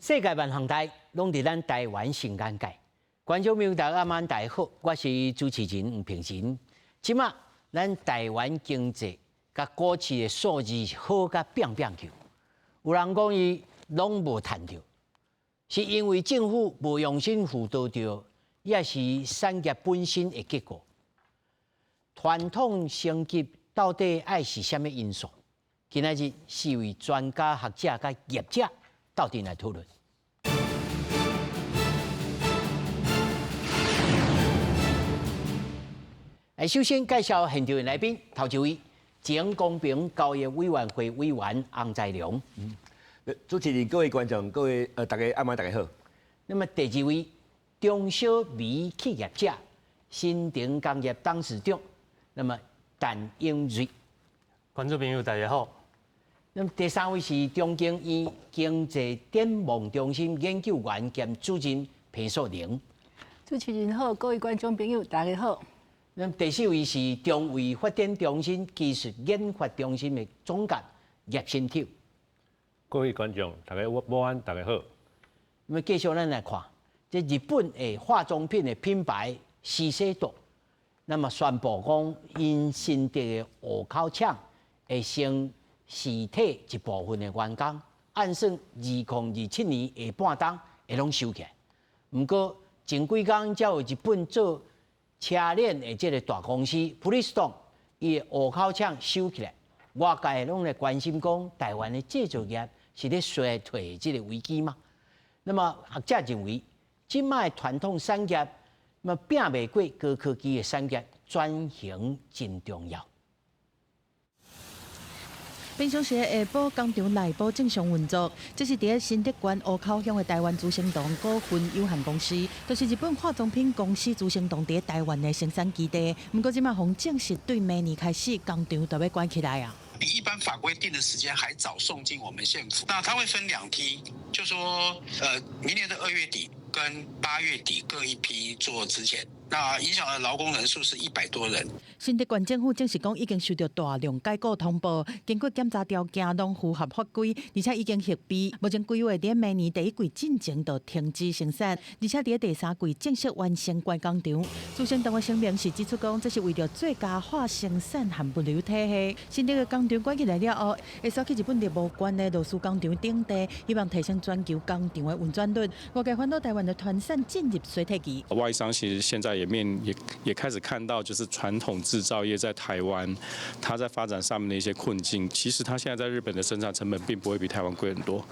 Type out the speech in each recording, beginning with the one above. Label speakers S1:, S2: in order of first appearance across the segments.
S1: 世界萬項代攏佇咱台灣新眼界。觀眾朋友大家晚大好，我是主持人吳平仁。這馬咱台灣經濟佮股市的數字好甲變變球，有人講伊攏無趁著，是因為政府無用心輔導著，抑是產業本身的結果。傳統升級到底愛是啥物因素？今仔日四位專家學者佮業者鬥陣來討論。來，首先介紹現場的來賓，頭一位，前公平交易委員會委員洪才良。
S2: 主持人、各位觀眾、各位大家暗暝大家好。
S1: 那麼第二位，中小微企業者，新鼎工業董事長，那麼陳永瑞。
S3: 觀眾朋友大家好。
S1: 那麼第三位是中經院經濟展望中心研究員兼主任彭素玲。
S4: 主持人好，各位觀眾朋友大家好。
S1: 那麼第四位是中衛發展中心技術研發中心的總監葉新挑。
S5: 各位觀眾大家午安，大家好。
S1: 那麼繼續咱來看，這日本的化妝品的品牌資生堂，那麼宣布講，𪜶新竹的湖口廠會先辭退一部分的員工，按算2027年下半冬會攏收起來。毋過前幾工才有日本做車鏈的這個大公司普利司通，伊的湖口廠收起來，外界攏來關心講，台灣的製造業是咧衰退這個危機嗎？那麼學者認為，這擺傳統產業，嘛拚袂過高科技的產業，轉型真重要。
S6: 平常時下晡工廠內部正常運作，這是佇新竹縣湖口鄉的台灣資生堂股份有限公司，就是日本化妝品公司資生堂佇台灣的生產基地。毋過這馬予證實對明年開始工廠就欲關起來啊。
S7: 比一般法規定的時間還早送進我們縣府。那它會分兩梯，就說，明年的2月底跟8月底各一批做資遣。那影響的勞工人數是100多人。
S6: 新竹縣政府證實講，已經收到大量解雇通報，經過檢查條件攏符合法規，而且已經核備。目前規劃佇明年第一季進前就停止生產，而且佇第三季正式完成關工廠。資生堂的聲明是指出講，這是為著最佳化生產和物流體系。新竹的工廠關起來了後，會徙去日本立無縣的羅斯工廠頂替，希望提升全球工廠的運轉率。外界煩惱台灣的傳產進入衰退期。
S8: 外商其實現在也面也也開始看到，就是傳統製造業在台灣，它在發展上面的一些困境。其實它現在在日本的生產成本並不會比台灣貴很多。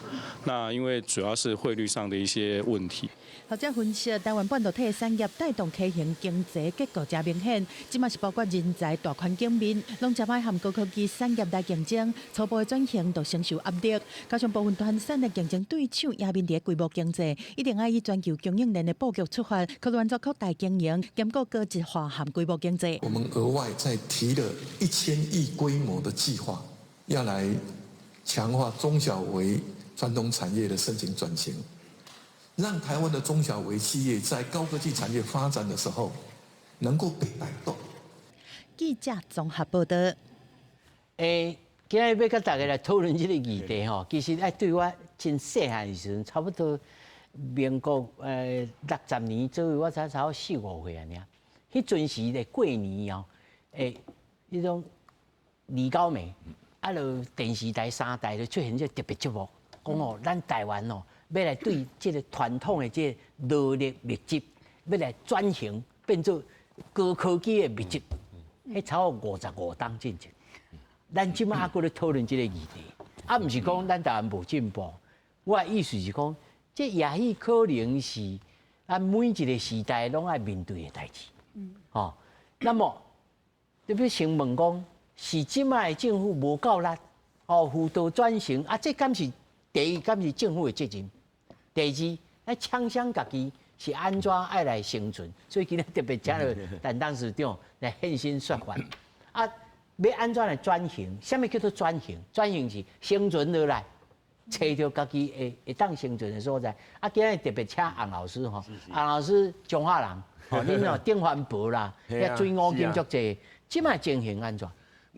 S8: 那因為主要是匯率上的一些問題。
S6: 學者分析，台灣半導體產業帶動畸形經濟結構誠明顯，這馬是包括人才大環境面，攏誠歹和高科技產業來競爭，初步的轉型就承受壓力。加上部分傳產的競爭對手也面臨規模經濟，一定愛以全球供應鏈的布局出發，考慮按怎擴大經營，兼顧高質化和規模經濟。
S9: 我們額外再提了1000億規模的計劃，要來強化中小微傳統產業的申請轉型，讓台灣的中小微企業在高科技產業發展的時候，能夠被帶動。
S6: 記者綜合報道。
S1: 今日欲佮大家來討論這個議題吼，其實愛對我真細漢的時陣，差不多民國60年左右，我才差不多四五歲按呢。彼陣時咧過年哦，彼種二九暝，啊，就電視台三台就出現這個特別節目，講哦，咱台灣哦，欲來對這個傳統的這個勞力密集，欲來轉型變做高科技的密集，彼差不多55冬進前，咱這馬猶閣咧討論這個議題，啊，毋是講咱台灣無進步，我的意思是講，這也許可能是咱每一個時代攏愛面對的代誌。哦，那麼你欲先問講，是這擺的政府無夠力，哦，輔導轉型啊，這敢是第一，敢是政府的責任？第二，咱廠商家己是按怎愛來生存？所以今日特別請著陳董事長來現身說法。啊，欲按怎來轉型？啥物叫做轉型？轉型是生存落來，揣著家己會會當生存的所在。啊，今日特別請洪老師吼，洪老師彰化人。哦，恁哦頂環保啦，遐水五金足濟，這擺情形按怎？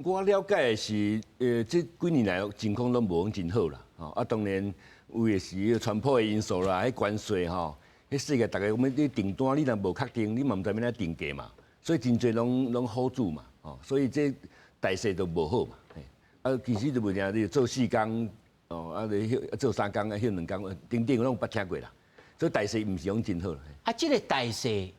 S2: 我了解的是，這幾年來情況攏無講真好啦。吼，啊，當然有的是川普的因素啦，彼關稅吼，彼世界逐家講你訂單你若無確定，你嘛毋知欲按怎定價嘛，所以真濟攏 hold 住嘛，吼，所以這大勢都無好嘛。啊，其實就無定你做四工，哦，啊你做三工啊，歇兩工，等等攏捌聽過啦。所以大勢毋是講真好。
S1: 啊，這個大勢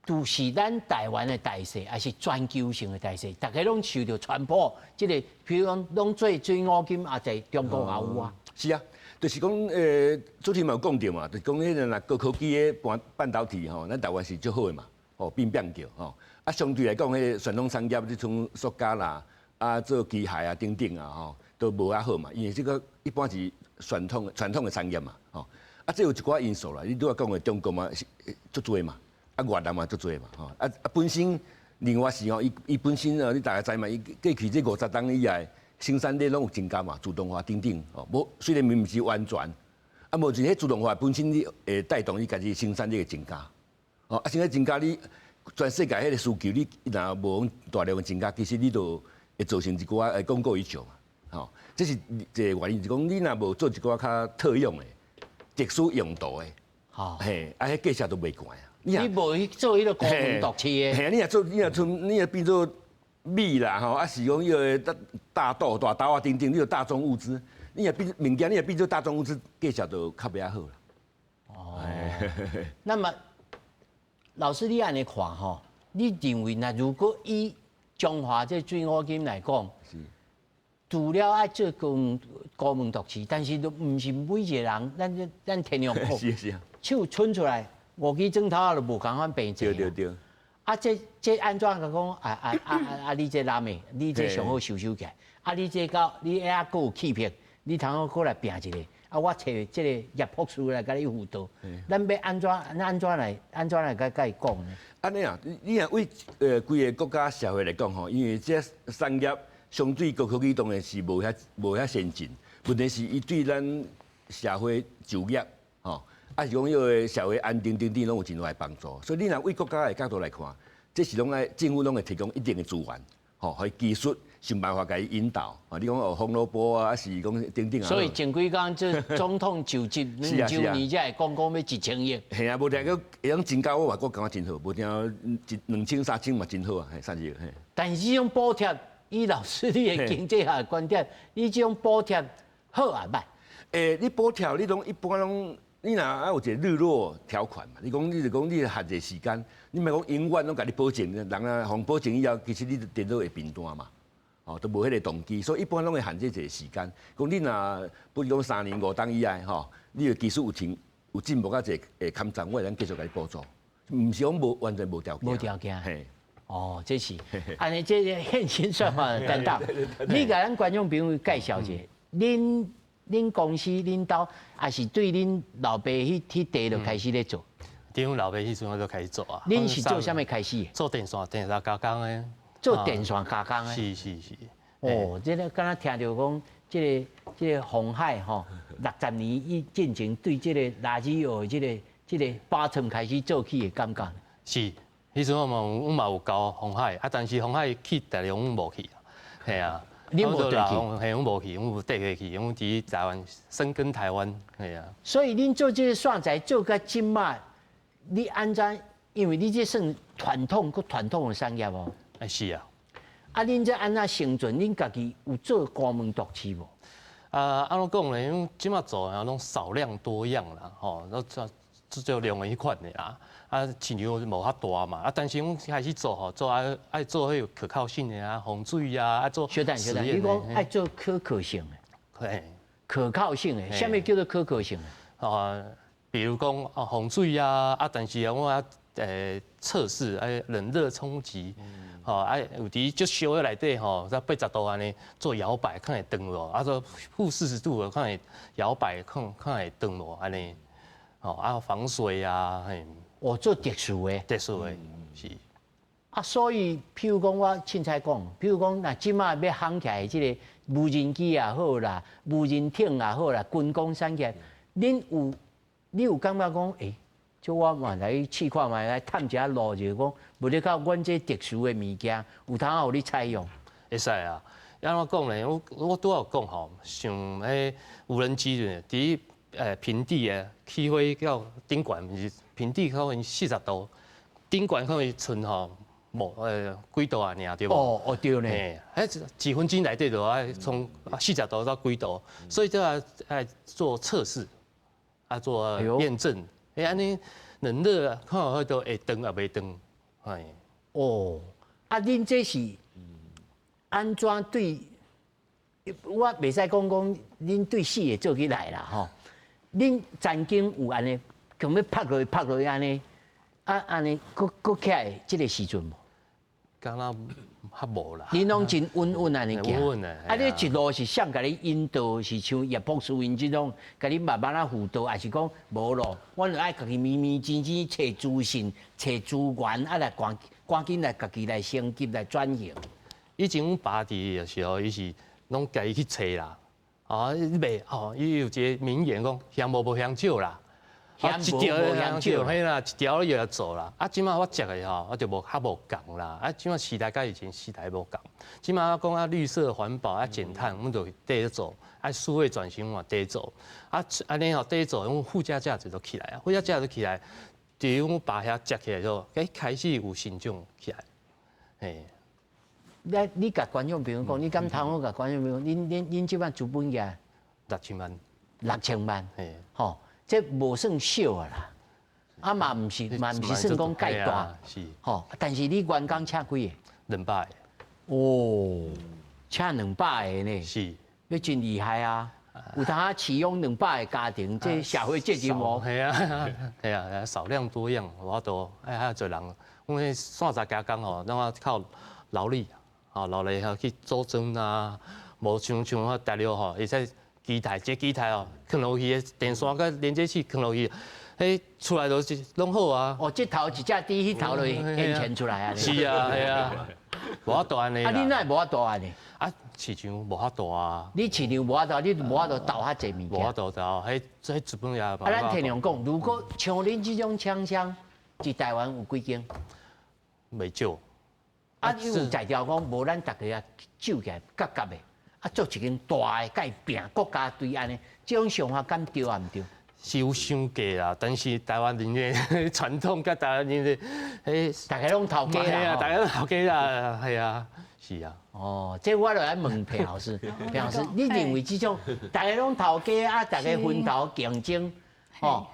S1: 都是咱台灣的大勢，還是全球性的大勢？逐家攏受著川普這個，比如講攏做水五金，也在中國也有啊。
S2: 是啊，就是講昨天嘛有講著嘛，就是講彼個若高科技的半導體吼，咱台灣是足好的嘛，吼變變叫吼。啊，相對來講，彼個傳統產業，你像塑膠啦，啊做機械啊等等啊，吼，都無遐好嘛，因為這個一般是傳統的產業嘛，吼。啊，這有一寡因素啦，你拄仔講的中國嘛是足濟嘛，啊越南嘛足濟嘛，吼。啊啊本身另外是吼，伊本身啊，你大家知嘛，伊過去這50冬以來，生產力攏有增加嘛，自動化等等，吼，無雖然毋是完全，啊無就彼自動化本身你會帶動你家己生產力的增加，吼啊生產增加你全世界彼個需求你若無講大量的增加，其實你就會造成一寡供過於求嘛，吼，這是一個原因，就是講你若無做一寡較特用的、特殊用途的，嘿，啊，彼價錢都袂懸啊。
S1: 你無去做彼個高門獨市的。
S2: 嘿，你若做，你若賰，你若變做米啦，吼，啊是講彼個大豆、大豆啊等等，你著大宗物資，你若變物件，你若變做大宗物資，價錢就較袂遐好啦。
S1: 哦。那麼，老師你按呢看吼，你認為若如果以中華這水五金來講，除了愛做高門獨市，但是都毋是每一個人，咱天龍國手伸出來五支指頭就無仝款平濟。
S2: 對對對。
S1: 啊，這按怎講？啊啊啊啊！你這男的，你這上好收收起來。啊，你這到你遐閣有氣魄，你通好閣來拚一下。啊，我揣這個葉博士來共你輔導。咱欲按怎來共伊講呢？
S2: 按呢啊，你若為規个國家社會來講吼，因為這產業相對高科技當然是無遐先進，問題是伊對咱社會就業吼，啊是講彼個社會安定等等攏有真大的幫助。所以你若為國家的角度來看，這是攏愛政府攏會提供一定的資源，吼，予技術想辦法共伊引導。啊，你講哦，紅蘿蔔啊，還是講等等啊。
S1: 所以前幾工這總統就職2週年才會講講欲1000億。
S2: 嘿啊，無定閣會用增加，我嘛閣感覺真好，無定一兩千三千嘛真好啊，嘿，三億嘿。
S1: 但是這種補貼，以老師你的經濟學觀點，你這種補貼好抑歹？
S2: 你補貼你攏一般攏，你若愛有一個日落條款嘛？你講你就講你限一個時間，你莫講永遠攏共你保證，人啊，予保證以後，其實你電腦會變單嘛，哦，都無彼個動機，所以一般攏會限制一個時間。講你若比如講3年5冬以內吼，你的技術有進有進步到一個會堪站，我會當繼續共你補助，毋是講無完全無條件。
S1: 無條件。
S2: 嘿。
S1: 哦，這是按呢，這個現金算法的擔當。你共咱觀眾朋友介紹一下，恁公司恁兜，抑是對恁老爸彼塊就開始咧做？
S3: 對阮老爸彼陣我就開始做啊。
S1: 恁是做啥物開始？
S3: 做電線加工的。
S1: 做電線加工的。
S3: 是是是。
S1: 哦，這個敢若聽著講，這個鴻海吼，60年以進前對這個垃圾藥這個八成開始做起的感覺。
S3: 是，彼陣我嘛有交鴻海，啊，但是鴻海去大陸阮無去，嘿啊。
S1: 你無綴去？
S3: 嘿，阮無去，阮無綴過去，阮佇台灣深耕台灣，嘿啊。
S1: 所以恁做這個線材做到這馬，你按怎？因為你這算傳統閣傳統的產業哦。
S3: 哎，是啊。
S1: 啊，恁這按怎生存？恁家己有做高門獨市無？
S3: 啊，按怎講咧？因為這馬做啊，攏少量多樣啦，吼，攏做做量的彼款的啦。啊，市場無遐大嘛，啊，但是阮開始做吼，做愛愛做彼個可靠性的啊，防水啊，愛做。
S1: 小等小等，你講愛做可靠性的，
S3: 嘿，
S1: 可靠性的，啥物叫做可靠性的？
S3: 啊，比如講啊，防水啊，啊，但是啊，我愛測試愛冷熱衝擊，吼，啊，有佇足燒的內底吼，才80度按呢做搖擺，看會斷無？啊，做-40度的看會搖擺，看看會斷無？按呢，吼，啊，防水啊，嘿。
S1: 哦，做特殊的，
S3: 特殊的，是。
S1: 啊，所以，譬如講我凊彩講，譬如講，若這馬欲夯起來這個無人機也好啦，無人艇也好啦，軍工產業，你有感覺講，欸，這我嘛來試看覓，來探一下路，就是講，無咧靠阮這特殊的物件，有通予你採用？
S3: 會使啊，按怎講咧？我拄仔有講吼，像彼無人機咧，佇平地的起火到頂懸，是平地可能40度，頂懸可能賰吼無幾度啊爾對無？
S1: 哦哦對呢，
S3: 彼幾分鐘內底就愛從40度到幾度，所以就要愛做測試，啊做驗證，欸按呢冷熱看彼都會斷抑袂斷，哎。
S1: 哦，啊恁這是按怎對？我袂使講講恁對死會做起來啦吼。恁曾經有按呢，強欲拍落去拍落去按呢，啊按呢，閣閣起來這个時陣無？
S3: 敢若較無啦。
S1: 恁攏真穩穩按呢行。
S3: 穩穩的。
S1: 啊，你一路是誰共你引導？是像葉博士𪜶這種，共你慢慢仔輔導，抑是講無咯？阮就愛家己密密緊緊揣資訊、揣資源，啊來趕趕緊來家己來升級來轉型。
S3: 以前阮爸佇的時候，伊是攏家己去揣啦。啊，你袂吼，伊有一个名言講：嫌無無嫌少啦，
S1: 嫌無無嫌少，
S3: 嘿啦，一條伊就做啦。啊，這馬我接的吼，我就無較無仝啦。啊，這馬時代佮以前時代無仝。這馬講啊，綠色環保啊，減碳，阮就綴做；啊，數位轉型嘛，綴做。啊，按呢吼綴做，阮附加價值就起來啊，附加價值起來，佇阮爸遐接起來之後，欸，開始有成長起來，嘿。
S1: 你你共觀眾朋友講，你敢通好共觀眾朋友，恁恁恁這擺資本額
S3: 6000萬，
S1: 六千萬，吼，這無算少啊啦，啊嘛毋是嘛毋是算講蓋大，
S3: 是，
S1: 吼，但是你員工請幾個？200個。哦，請200個呢？
S3: 是，
S1: 你真厲害啊！有當飼養200個家庭，這社會責任哦。
S3: 係啊，係啊，少量多樣，無法度，愛較濟人，阮彼線材加工吼，攏愛靠勞力。啊，勞力吼去組裝啊，無像像我大陸吼，會使機台，這機台哦，囥落去的電線佮連接器囥落去，彼出來都是攏好啊。
S1: 哦，這頭一隻豬，彼頭就現前出來啊。
S3: 是啊，係啊，無法度按呢。
S1: 啊，你哪會無法度按呢？
S3: 啊，市場無法度啊。
S1: 你市場無法度，你無法度鬥較濟物件。
S3: 無法度鬥，彼這資本也。
S1: 啊，咱體諒講，如果像恁這種廠商，佇台灣有幾間？
S3: 袂少。
S1: 啊，有才調講，無咱逐家啊，揪起來，夾夾的，啊，做一間大的，共伊拚國家隊按呢，這種想法敢對抑毋對？
S3: 是有想過啦，但是台灣人的傳統佮台灣人的，彼
S1: 逐家攏頭家啦，
S3: 逐家攏頭家啦，係啊，是啊。
S1: 哦，這我就愛問彭老師，彭老師，你認為這種逐家攏頭家啊，逐家分頭競爭，吼，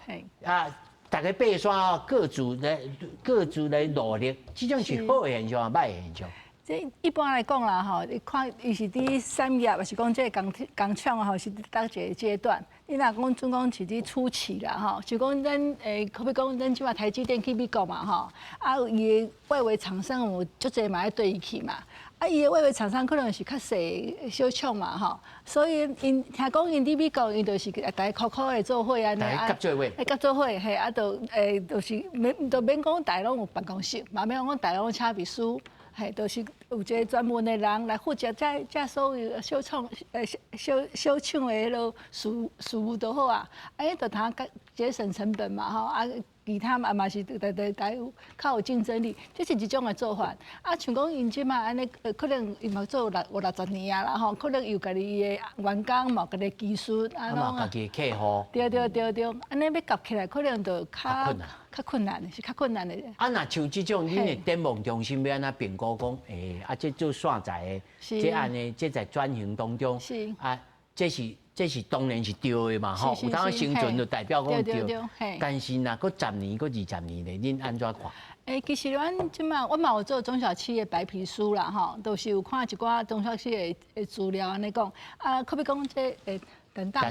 S1: 啊？逐家爬山各自來各自來努力，這種是好現象，抑歹現象？
S4: 這一般來講啦，吼，你看伊是佇產業，抑是講這個工工廠吼，是佇佗一个階段？你若講準講是佇初期啦，吼，就講咱欸，可比講咱這馬台積電去美國嘛，吼，啊，伊的外圍廠商有足濟嘛愛綴伊去嘛，啊，伊的外圍廠商可能是較細小廠嘛，吼，所以𪜶聽講𪜶佇美國，𪜶就是逐家苦苦的做伙按呢，
S1: 啊，合做伙，
S4: 合做伙，嘿，啊，就欸，就是免，就免講逐家攏有辦公室，嘛免講逐家攏請秘書。嘿，就是有一个專門的人來負責這這所有小廠、欸小小廠的彼落事事務就好啊。啊，伊就通節省成本嘛，吼啊，其他嘛嘛是對對對有較有競爭力，這是一種的做法。啊，像講𪜶這馬按呢，可能伊嘛做六五六十年啊啦吼，可能有家己的員工嘛，家己的技術
S1: 啊，攏家己的客戶。
S4: 對對對對，按呢欲夾起來，可能就較較困難，是較困難的。
S1: 啊，若像這種，恁的展望中心欲按怎評估講？欸，啊，這做線材的，這按呢，這在轉型當中，啊，這是這是當然是對的嘛，吼。有當生存就代表講對。但是若閣十年、閣20年咧，恁按怎看？
S4: 欸，其實阮這馬我嘛有做中小企業白皮書啦，吼，都是有看一寡中小企業的資料按呢講。啊，可比講這欸。等大，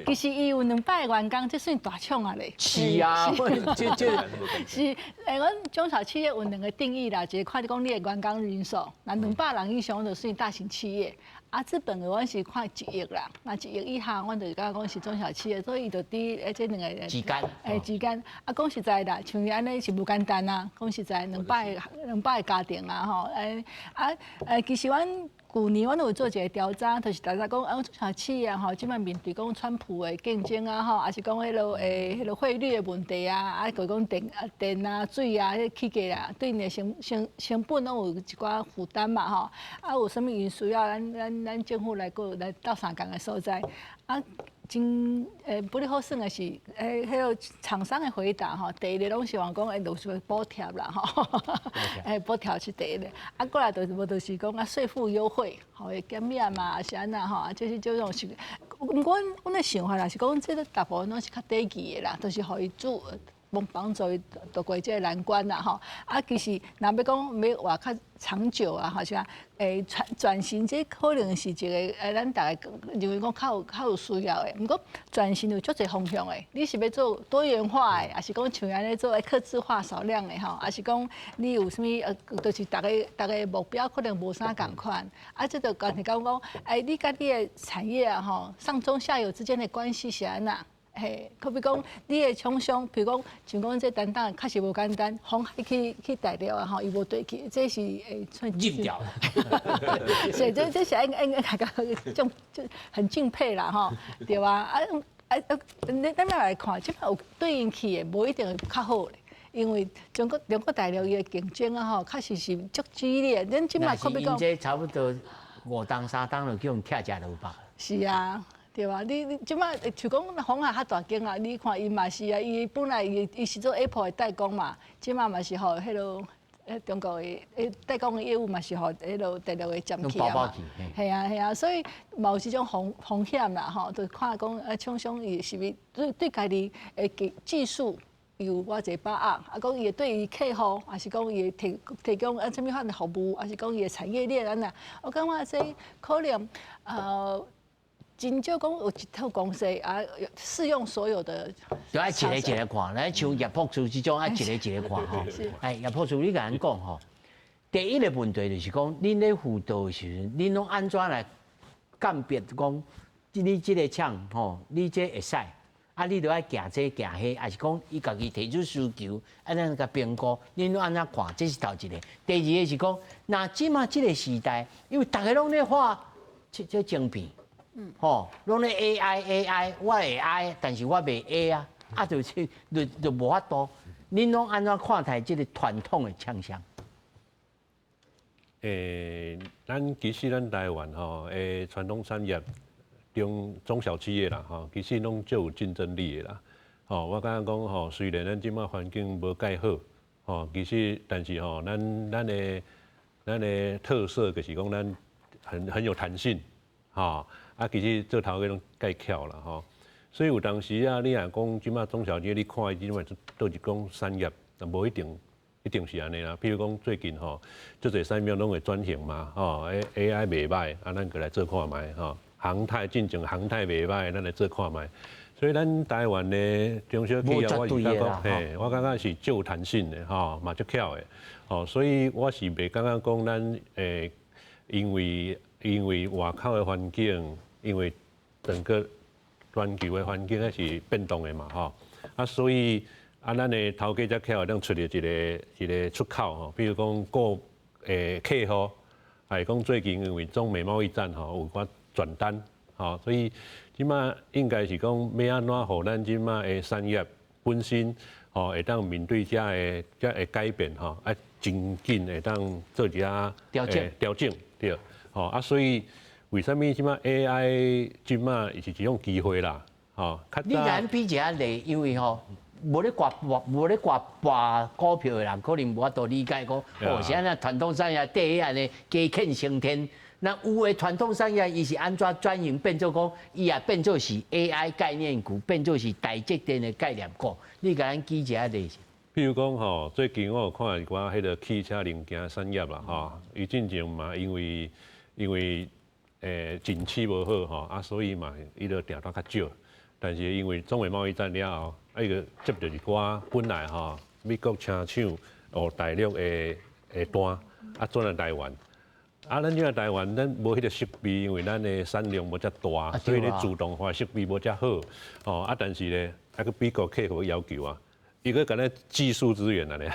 S4: 其實伊有200個員工，這算大廠啊咧。
S1: 是啊，這這
S4: 是欸，阮中小企業有兩個定義啦，一個看你講你的員工人數，若200人以上就算大型企業。啊，資本額阮是看一億啦，若一億以下，阮就是感覺講是中小企業，所以伊就佇欸這兩個
S1: 之間，
S4: 欸之間。啊，講實在啦，像伊按呢是無簡單啊，講實在，兩百個家庭啊，吼，欸啊欸，其實阮。舊年阮有做一个調查，就是大家講啊，中小企業吼，這擺面對講川普的競爭啊，吼，抑是講彼落欸彼落匯率的問題啊，啊，閣講電啊電啊水啊，彼起價啊，對𪜶的成成成本攏有一寡負擔嘛，吼。啊，有啥物因需要咱咱咱政府來閣來鬥相共的所在啊。真不哩好耍的是，彼个廠商的回答吼，第一个攏是話講就是補貼啦吼，補貼是第一個，啊過來就是無就是講啊稅負優惠，吼會減免嘛，是按怎吼，啊這是這種是，毋過阮的想法啦是講，這個大部分攏是較短期的啦，就是予伊做。幫助伊渡過這個難關啦吼，啊，其實若欲講欲活較長久啊，吼是啊，轉型這可能是一個咱逐家認為講較有需要的。毋過轉型有足濟方向的，你是欲做多元化的，抑是講像按呢做客製化少量的吼，抑是講你有啥物就是逐家逐家目標可能無啥仝款，啊，這就關係講講，你佮你的產業啊吼，上中下游之間的關係是按怎？嘿，可比講，你的廠商，比如講，像講這擔當確實無簡單，紅海去大陸啊，吼，伊無對去，這是
S1: 算入掉。
S4: 所以這是應該講就很敬佩啦，吼，對吧？啊，你咱來看，這擺有對應去的，無一定會較好咧。因為中國大陸伊的競爭啊，吼，確實是足激烈。咱這擺可比講，
S1: 這差不多5冬3冬就叫人拆食蘿蔔。
S4: 是啊。對吧？你這擺就講鴻海較大間啊，你看伊嘛是啊，伊本來伊是做 Apple 的代工嘛，這擺嘛是予彼落中國的代工的業務嘛是予彼落大陸的佔去啊嘛。係啊係啊，所以嘛有這種風險啦吼，就看講廠商伊是毋是對家己的技術有偌濟把握，啊講伊會對伊客戶，抑是講伊會提供啥物款的服務，抑是講伊的產業鏈按怎，我感覺這可能真少講有一套公式啊，適用所有的。
S1: 就愛一个一个看，咱像葉博士這種愛一个一个看吼。哎，葉博士，你共咱講吼，第一个問題就是講，恁咧輔導的時陣，恁攏按怎來鑑別講，你這个廠吼，你這會使，啊，你著愛行這行彼，抑是講伊家己提出需求，啊，咱共評估，恁攏按怎看？這是頭一个。第二个是講，若這馬這个時代，因為逐家攏咧畫這晶片。吼，攏咧 AI AI，我會 I，但是我袂 A 啊，啊，就是就無法度。恁攏按怎看待這个傳統的廠商？
S5: 咱其實咱台灣吼，傳統產業中小企業啦，吼，其實攏足有競爭力的啦。吼，我感覺講吼，雖然咱這馬環境無蓋好，吼，其實但是吼，咱的特色就是講咱很有彈性，吼。啊，其實做頭家攏蓋巧啦吼，所以有當時啊，你若講這馬中小企業，你看伊這馬佗一講產業，但無一定一定是按呢啦。比如講最近吼，足濟產業攏會轉型嘛，吼，AI 袂䆀，啊，咱過來做看覓吼。航太進前航太袂䆀，咱來做看覓。所以咱台灣的中小企業，我是感覺，嘿，我感覺是足有彈性的吼，嘛足巧的，吼，所以我是袂感覺講咱因為外口的環境。因為整個全球的環境還是變動的嘛，吼，啊，所以啊，咱的頭家才巧會當出來一個出口吼，比如講顧客戶，還是講最近因為中美貿易戰吼，有寡轉單，吼，所以這馬應該是講欲按怎予咱這馬的產業本身吼會當面對這个改變吼，啊，真緊會當做一下
S1: 調整
S5: 調整對，吼啊，所以。為啥物這馬 AI 這馬是一種機會啦？吼，
S1: 你共咱比一下例，因為吼，無咧掛股票的人，可能無法度理解講，哦，是按怎傳統產業第一按呢雞犬升天。那有的傳統產業，伊是按怎轉型變做講，伊也變做是 AI 概念股，變做是台積電的概念股。你共咱舉一下例子。
S5: 譬如講吼，最近我有看一寡彼個汽車零件產業啦，吼，伊進前嘛，因為景氣無好吼，啊，所以嘛，伊就訂單較少。但是因為中美貿易戰了後，啊，伊就接著一寡本來吼美國車廠哦大陸的單，啊轉來台灣。啊，咱這個台灣，咱無彼個設備，因為咱的產量無遮大，所以咧自動化設備無遮好。哦，啊，但是咧，啊，閣美國客戶要求啊，伊閣共咱技術支援啊咧，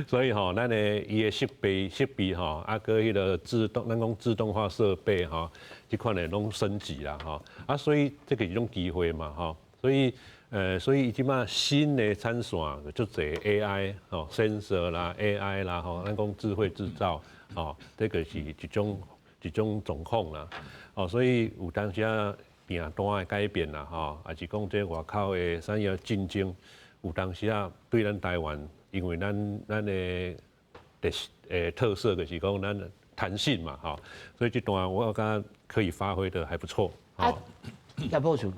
S5: 所以吼，咱的伊的設備吼，啊，閣彼個自動，咱講自動化設備吼，這款的攏升級啦吼，啊，所以這個是一種機會嘛吼，所以這馬新的產線足濟 AI 吼，sensor 啦，AI 啦吼，咱講智慧製造吼，這個是一種狀況啦，哦，所以有當時啊，訂單的改變啦，吼，抑是講這外口的產業競爭，有當時啊對咱台灣，因為咱的特色就是講咱彈性嘛，吼，所以這段我感覺可以發揮得還不錯。
S1: 啊，葉博士，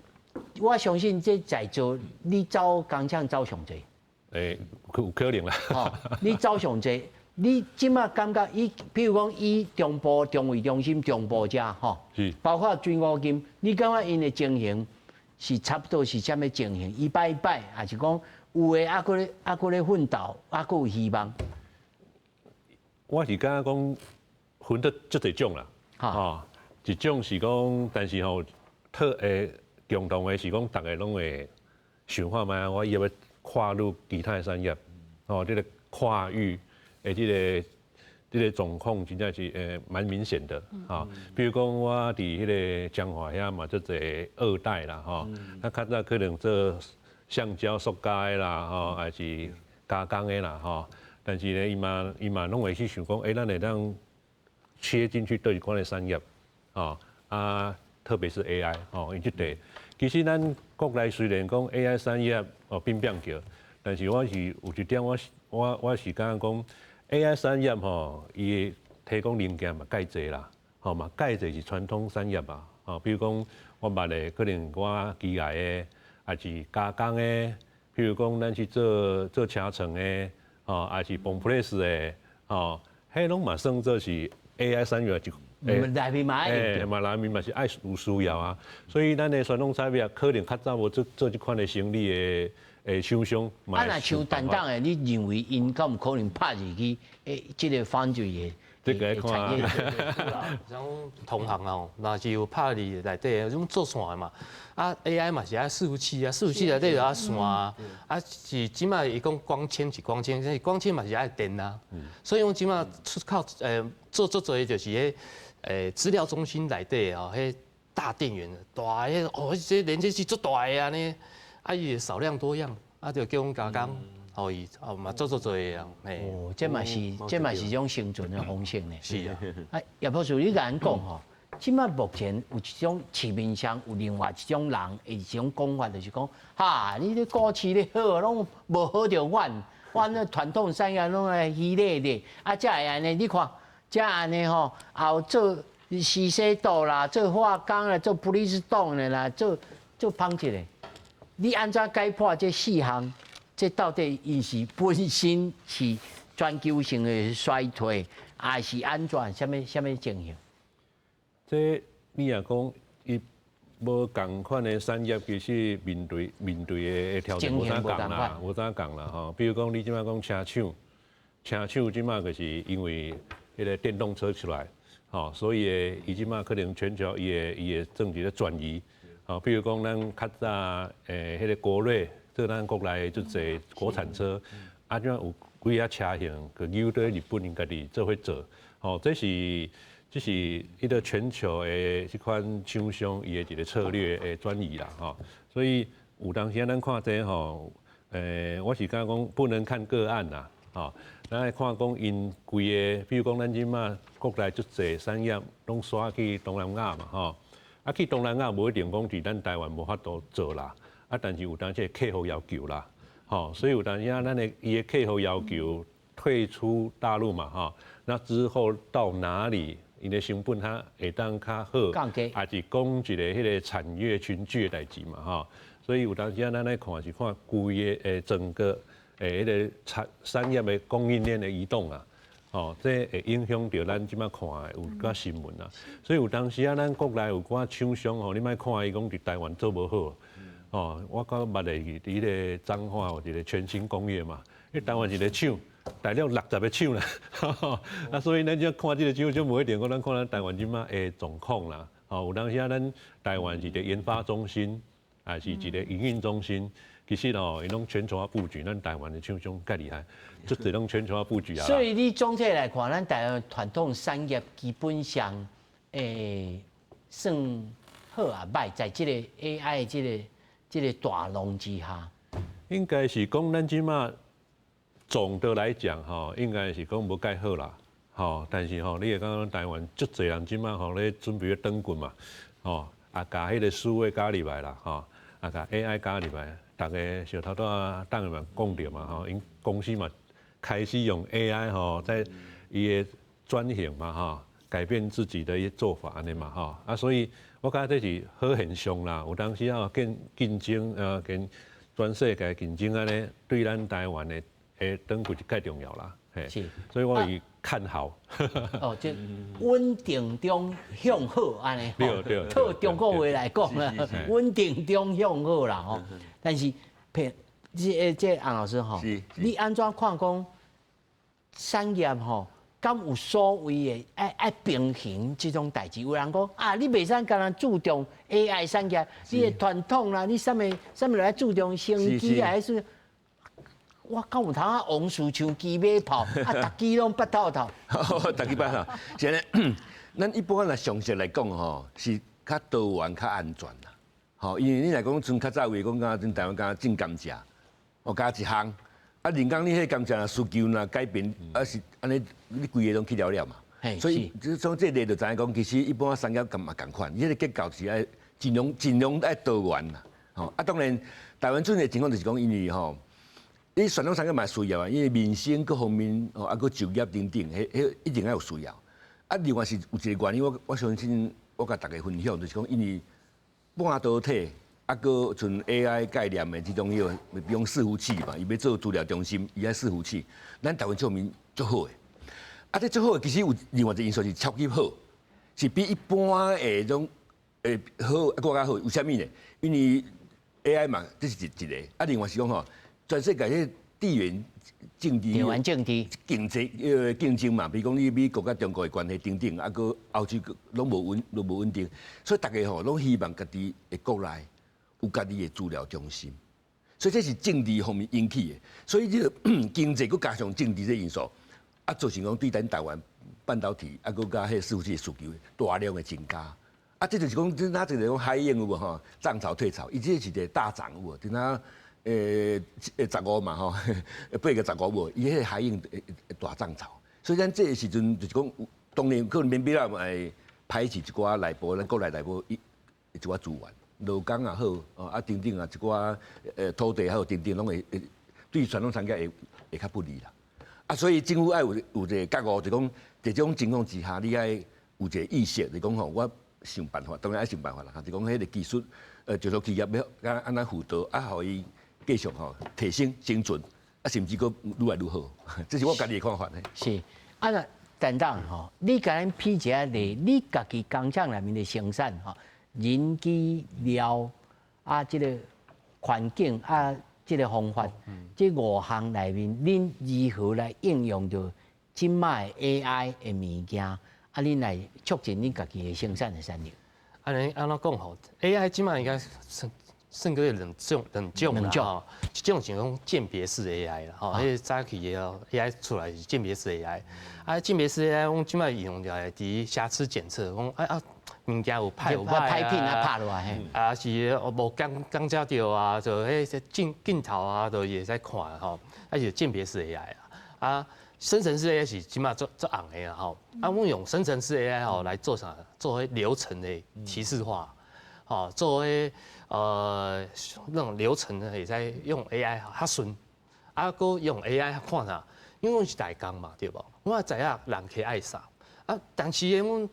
S1: 我相信這在座你走工廠走上濟。
S5: 有可能啦。
S1: 吼，你走上濟，你這馬感覺以，比如講以中部中衛中心中部遮吼，包括軍五金，你感覺𪜶的情形是差不多是啥物情形？伊擺擺，抑是講有的猶閣咧奮鬥，猶閣有希望？
S5: 我是感覺講分得足濟種啦，吼，一種是講，但是吼共同的是講，逐个攏會想看覓，我欲欲跨入其他的產業，哦，這個跨域的這個狀況真正是蠻明顯的，啊，比如講我佇彼個彰化遐嘛，足濟二代啦，吼，那較早可能做橡膠、塑膠的啦，吼，抑是加工的啦，吼，但是咧，伊嘛攏會去想講，咱會當切進去佗一款的產業，吼，啊，特別是 AI，吼，𪜶這塊，其實咱國內雖然講 AI 產業哦變變叫，但是我是有一點我是感覺講 AI 產業吼，伊提供零件嘛蓋濟啦，吼嘛蓋濟是傳統產業啊，吼，比如講我捌的可能我機械的，抑是加工的，譬如講咱去做做車床的，吼，抑是泵 press 的，吼，彼攏嘛算做是 AI 產業一。
S1: 內面嘛愛
S5: 嘛內面嘛是愛有需要啊，所以咱的傳統產業可能較早無做做這款的生理的廠商。
S1: 啊，若像陳董的，你認為𪜶敢有可能拍入去這個 foundry 的？
S5: 這個愛看。
S3: 像同行哦，若是有拍入內底，種做線的嘛。啊，AI 嘛是愛伺服器啊，伺服器內底就愛線啊。啊，是這馬伊講光纖是光纖，但是光纖嘛是愛電啊。所以講這馬出口做做濟就是彼資料中心內底哦，彼大電源大彼哦，這連接器足大的按呢，啊伊少量多樣，啊就叫阮加工，予伊哦嘛做做濟啊。
S1: 哦，這嘛是種生存的方式呢。
S3: 是啊。
S1: 啊，葉博士，你共咱講吼，這馬目前有一種市面上有另外一種人，一種講法，就是講，哈，你這股市咧好，攏無好著阮，阮那傳統產業攏來虛咧咧，啊，才會按呢，你看，才按呢吼，也有做資生堂啦，做化工啦，做普利司通的啦，做做紡織的。你按怎解破這四項？這到底伊是本身是全球性的衰退，還是按怎？啥物啥物情形？
S5: 這你若講伊無仝款的產業，其實面對的挑戰無啥仝啦，無啥仝啦吼。比如講，你這馬講車廠，車廠這馬就是因為彼個電動車出來，吼，所以伊這馬可能全球伊會政治咧轉移，吼，比如講咱較早彼個國內做咱國內足濟國產車，啊，這馬有幾仔車型，去扭佇日本𪜶家己做伙做，吼，這是彼個全球的這款廠商伊的一個策略的轉移啦，吼，所以有當時咱看這吼，我是感覺講不能看個案啦，吼，咱愛看講𪜶規个，比如講咱這馬國內足濟產業攏徙去東南亞嘛，吼，啊去東南亞無一定講佇咱台灣無法度做啦，啊，但是有當時客戶要求啦，吼，所以有當時啊，咱的伊的客戶要求退出大陸嘛，吼，那之後到哪裡？𪜶的成本較會當較好，
S1: 降低，
S5: 抑是講一個彼個產業群聚的代誌嘛，吼。所以有當時啊，咱來看是看規个整個彼個產業的供應鏈的移動啊，吼，這會影響著咱這馬看的有寡新聞啊。所以有當時啊，咱國內有寡廠商吼，你莫看伊講佇台灣做無好，吼，我閣捌會記佇彼個彰化有一個全新工業嘛，彼台灣一個廠。大陸60個廠啦，啊，所以咱這看這個廠就無一定講咱看咱台灣這馬的狀況啦。吼，有當時啊，咱台灣是一個研發中心，抑是一個營運中心，其實吼，𪜶攏全球化布局，咱台灣的廠商較厲害，足濟攏全球化布局啊。
S1: 所以你總體來看，咱台灣傳統產業基本上，算好抑䆀，在這個 AI 這個大浪之下，
S5: 應該是講咱這馬。總的來講，吼，應該是講無蓋好啦，吼，但是吼，你會感覺台灣足濟人這馬吼咧準備欲轉棍嘛，吼，啊，共彼个數位加入來啦，吼，啊，共 AI 加入來，逐家像頭拄仔當然嘛講著嘛，吼，𪜶公司嘛開始用 AI 吼，在伊的轉型嘛，吼，改變自己的一些做法按呢嘛，吼，啊，所以我感覺這是好現象啦。有當時啊，跟競爭啊，跟全世界競爭按呢，對咱台灣的轉軌是較重要啦。
S1: 是，
S5: 所以我會看好。
S1: 哦，就穩定中向好按呢。
S5: 對對。
S1: 套中國話來講啦，穩定中向好啦吼。但是，譬這洪老師吼，你按怎看講產業吼，敢有所謂的愛愛平衡這種代誌？有人講啊，你袂使干焦注重 AI 產業，你的傳統啦，你啥物啥物來注重生機啊，還是？我敢有通啊，王氏像機馬炮，啊，逐支攏捌透透。
S2: 逐支捌透。現在，咱一般來常識來講吼，是較多元、較安全啦。吼，因為你若講像較早話講，敢若台灣敢若種甘蔗，哦，加一項，啊，人工你彼甘蔗需求若改變，啊是按呢，你規个攏去了了嘛。所以，從這個就知影講，其實一般產業嘛仝款，伊彼個結構是愛盡量盡量愛多元啦。吼，啊，當然台灣出現的情況就是講，因為吼。你傳統產業嘛需要啊，因為民生各方面哦，啊，閣就業等等，彼彼一定愛有需要。啊，另外是有一個原因，我相信我共大家分享，就是講因為半導體啊，閣像 AI 概念的這種彼個，比如講伺服器嘛，伊欲做資料中心，伊愛伺服器，咱台灣這方面足好的。啊，這足好的其實有另外一個因素是超級好，是比一般的種好，閣較好。為啥物呢？因為 AI 嘛，這是一個。啊，另外是講吼，全世界彼地緣政治、
S1: 地緣政治
S2: 競爭競爭嘛，比如講你美國佮中國的關係等等，啊，閣歐洲攏無穩，攏無穩定，所以逐家吼攏希望家己的國內有家己的資料中心，所以這是政治方面引起的，所以這個經濟閣加上政治這因素，啊，造成講對咱台灣半導體啊，閣佮彼伺服器的需求大量的增加，啊，這就是講，這哪一個講海湧有無吼？漲潮退潮，伊這是一個大漲有無？陣仔15嘛吼，8月15無，伊彼個海湧會大漲潮，所以咱這個時陣就是講，當然可能免必要會排擠一寡內部，咱國內內部一寡資源，勞工也好，哦啊等等啊，一寡土地也好，等等攏會對傳統產業會會較不利啦。啊，所以政府愛有有一個覺悟，就講佇這種情況之下，你愛有一個意識，就講吼，我想辦法，當然愛想辦法啦，就講彼個技術，就說企業欲按怎輔導，啊，予伊繼續吼提升生存，啊，甚至閣愈來愈好，這是我家己的看法。
S1: 是，啊，那等等吼，你共咱舉一下例，你家己工廠內面的生產吼，人機料啊，這個環境啊，這個方法，這五項內面，恁如何來應用著這擺 AI 的物件，啊，恁來促進恁家己的生產的產業？
S3: 按呢按怎講吼？AI 這擺應該算算閣兩種兩種啦吼，一種是講鑑別式 AI 啦，吼，彼個早期的 AI 出來是鑑別式 AI，啊，鑑別式 AI 阮這擺用來佇瑕疵檢測，講啊啊物件有歹有歹
S1: 歹品啊拍落來，
S3: 啊是無講講遮著啊，就彼鏡鏡頭啊，都會使看吼，啊是鑑別式 AI 啊，啊生成式 AI 是這擺足足紅的啦吼，啊阮用生成式 AI 吼來做啥？做彼流程的提示化，吼做彼那種流程會使用 AI 較順，啊閣用 AI 看啥？因為阮是代工嘛，對無？我知影人客愛啥，啊，但是阮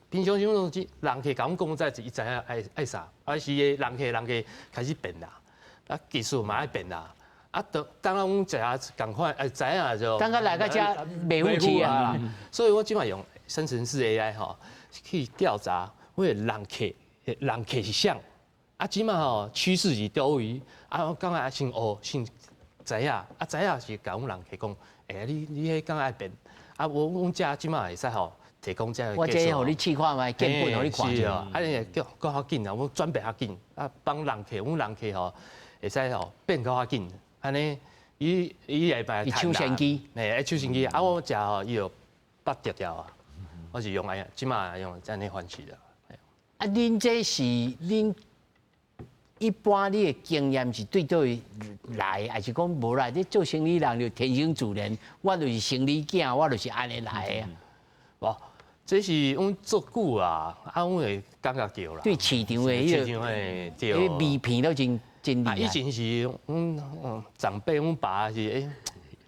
S3: 平常時阮攏是人客共阮講，才伊知影愛愛啥，啊是人客人客開始變啦，啊技術嘛愛變啦，啊等等啊阮知影仝款，哎知影就
S1: 等下來到遮袂赴去啊，
S3: 所以我這擺用生成式 AI 吼去調查，阮的人客人客是啥？啊，這擺吼趨勢是佗位？啊，我感覺先學先知影，啊知影是共阮人客講，欸，你你彼敢愛變？啊，我阮遮這擺會使吼提供這個。
S1: 我這予你試看覓，見本予你看。
S3: 是啊，啊，你叫閣較緊啊，阮轉變較緊，啊，幫人客，阮人客吼會使吼變閣較緊，按呢，伊伊會擺。
S1: 伊搶先機。
S3: 嘿，搶先機，啊，我食吼伊就捌著著啊，我是用按呢，這擺用按呢方式啦。
S1: 啊，恁這是恁一般你的經驗是對佗位來，還是講無啦？你做生理人就天生自然，我就是生理囝，我就是按呢來的啊。
S3: 無，這是阮做久啊，啊，阮會感覺著啦。
S1: 對市場的
S3: 市場的對，
S1: 彼個微片都真真厲害。
S3: 以前是阮長輩，阮爸是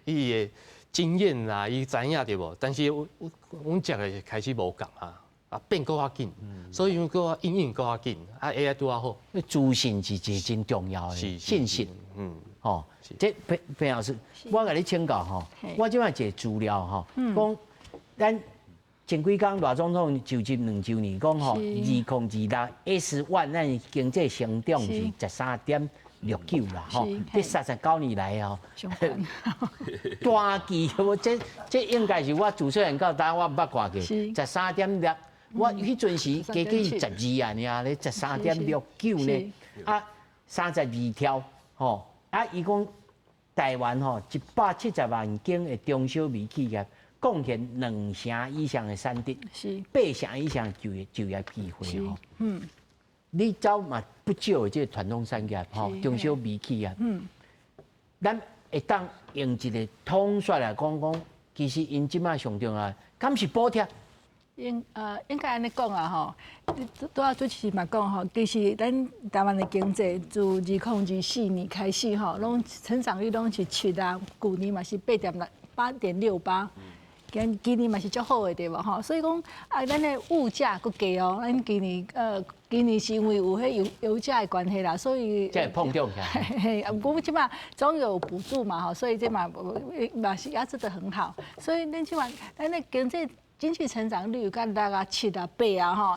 S3: 伊的經驗啦，伊知影對無？但是阮食的開始無仝啊，啊變閣較緊，所以閣較應用閣較緊，啊 AI 拄仔好。
S1: 資訊是一個真重要的信息，吼，這彭彭老師，我共你請教吼，我這擺一個資料吼，講咱前幾工賴總統就職2週年，講吼，2026 S1咱經濟成長是13.69啦，吼，這39年來吼，單期我這這應該是我自細漢到大我毋捌看過，13.6，我彼陣時加減是12啊，爾咧十三點六九呢，啊32兆吼，啊伊講台灣吼170萬間的中小微企業，貢獻兩成以上的產值，八成以上的就業機會吼。你走嘛不少的這個傳統產業吼，中小微企業，咱會當用一個通說來講講，其實𪜶這擺上重要，敢是補貼？
S4: 應該按呢講啊吼，拄仔主持嘛講吼，其實咱台灣的經濟自2024年開始吼，攏成長率攏是七啊，舊年嘛是8.6 8.68。今年嘛是足好的對無吼，所以講啊，咱的物價閣低哦，咱今年是因為有彼油價的關係啦，所以
S1: 才會膨脹起來。
S4: 嘿，啊，毋過這馬總有補助嘛吼，所以這嘛嘛是壓制得很好，所以咱這馬咱的經濟成長率有甲六啊七啊八啊吼，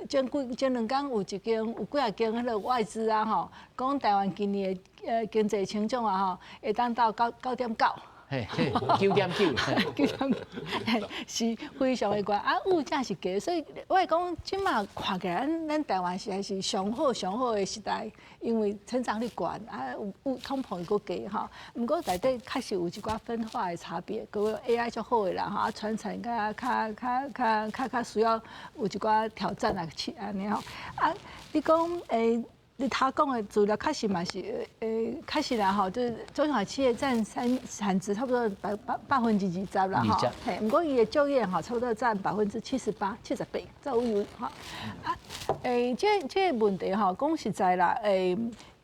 S4: 前兩工有一間有幾仔間彼個外資啊吼，講台灣今年的經濟成長啊吼，會當到9.9。
S1: 嘿，9.9，9.9，
S4: 是非常的懸啊！物價是低，所以我會講，這馬看起來，咱台灣是還是上好上好的時代，因為成長率懸啊，有通膨閣低吼。毋過內底確實有一寡分化的差別，閣 AI 足好的啦吼，啊，傳產較較較較較較需要有一寡挑戰啊，按呢吼。啊，你講你頭講的資料確實嘛是，確實啦吼，就是中小企業佔產值差不多20%啦吼，嘿，毋過伊的就業吼，差不多佔78%，78左右吼。啊，這個問題吼，講實在啦，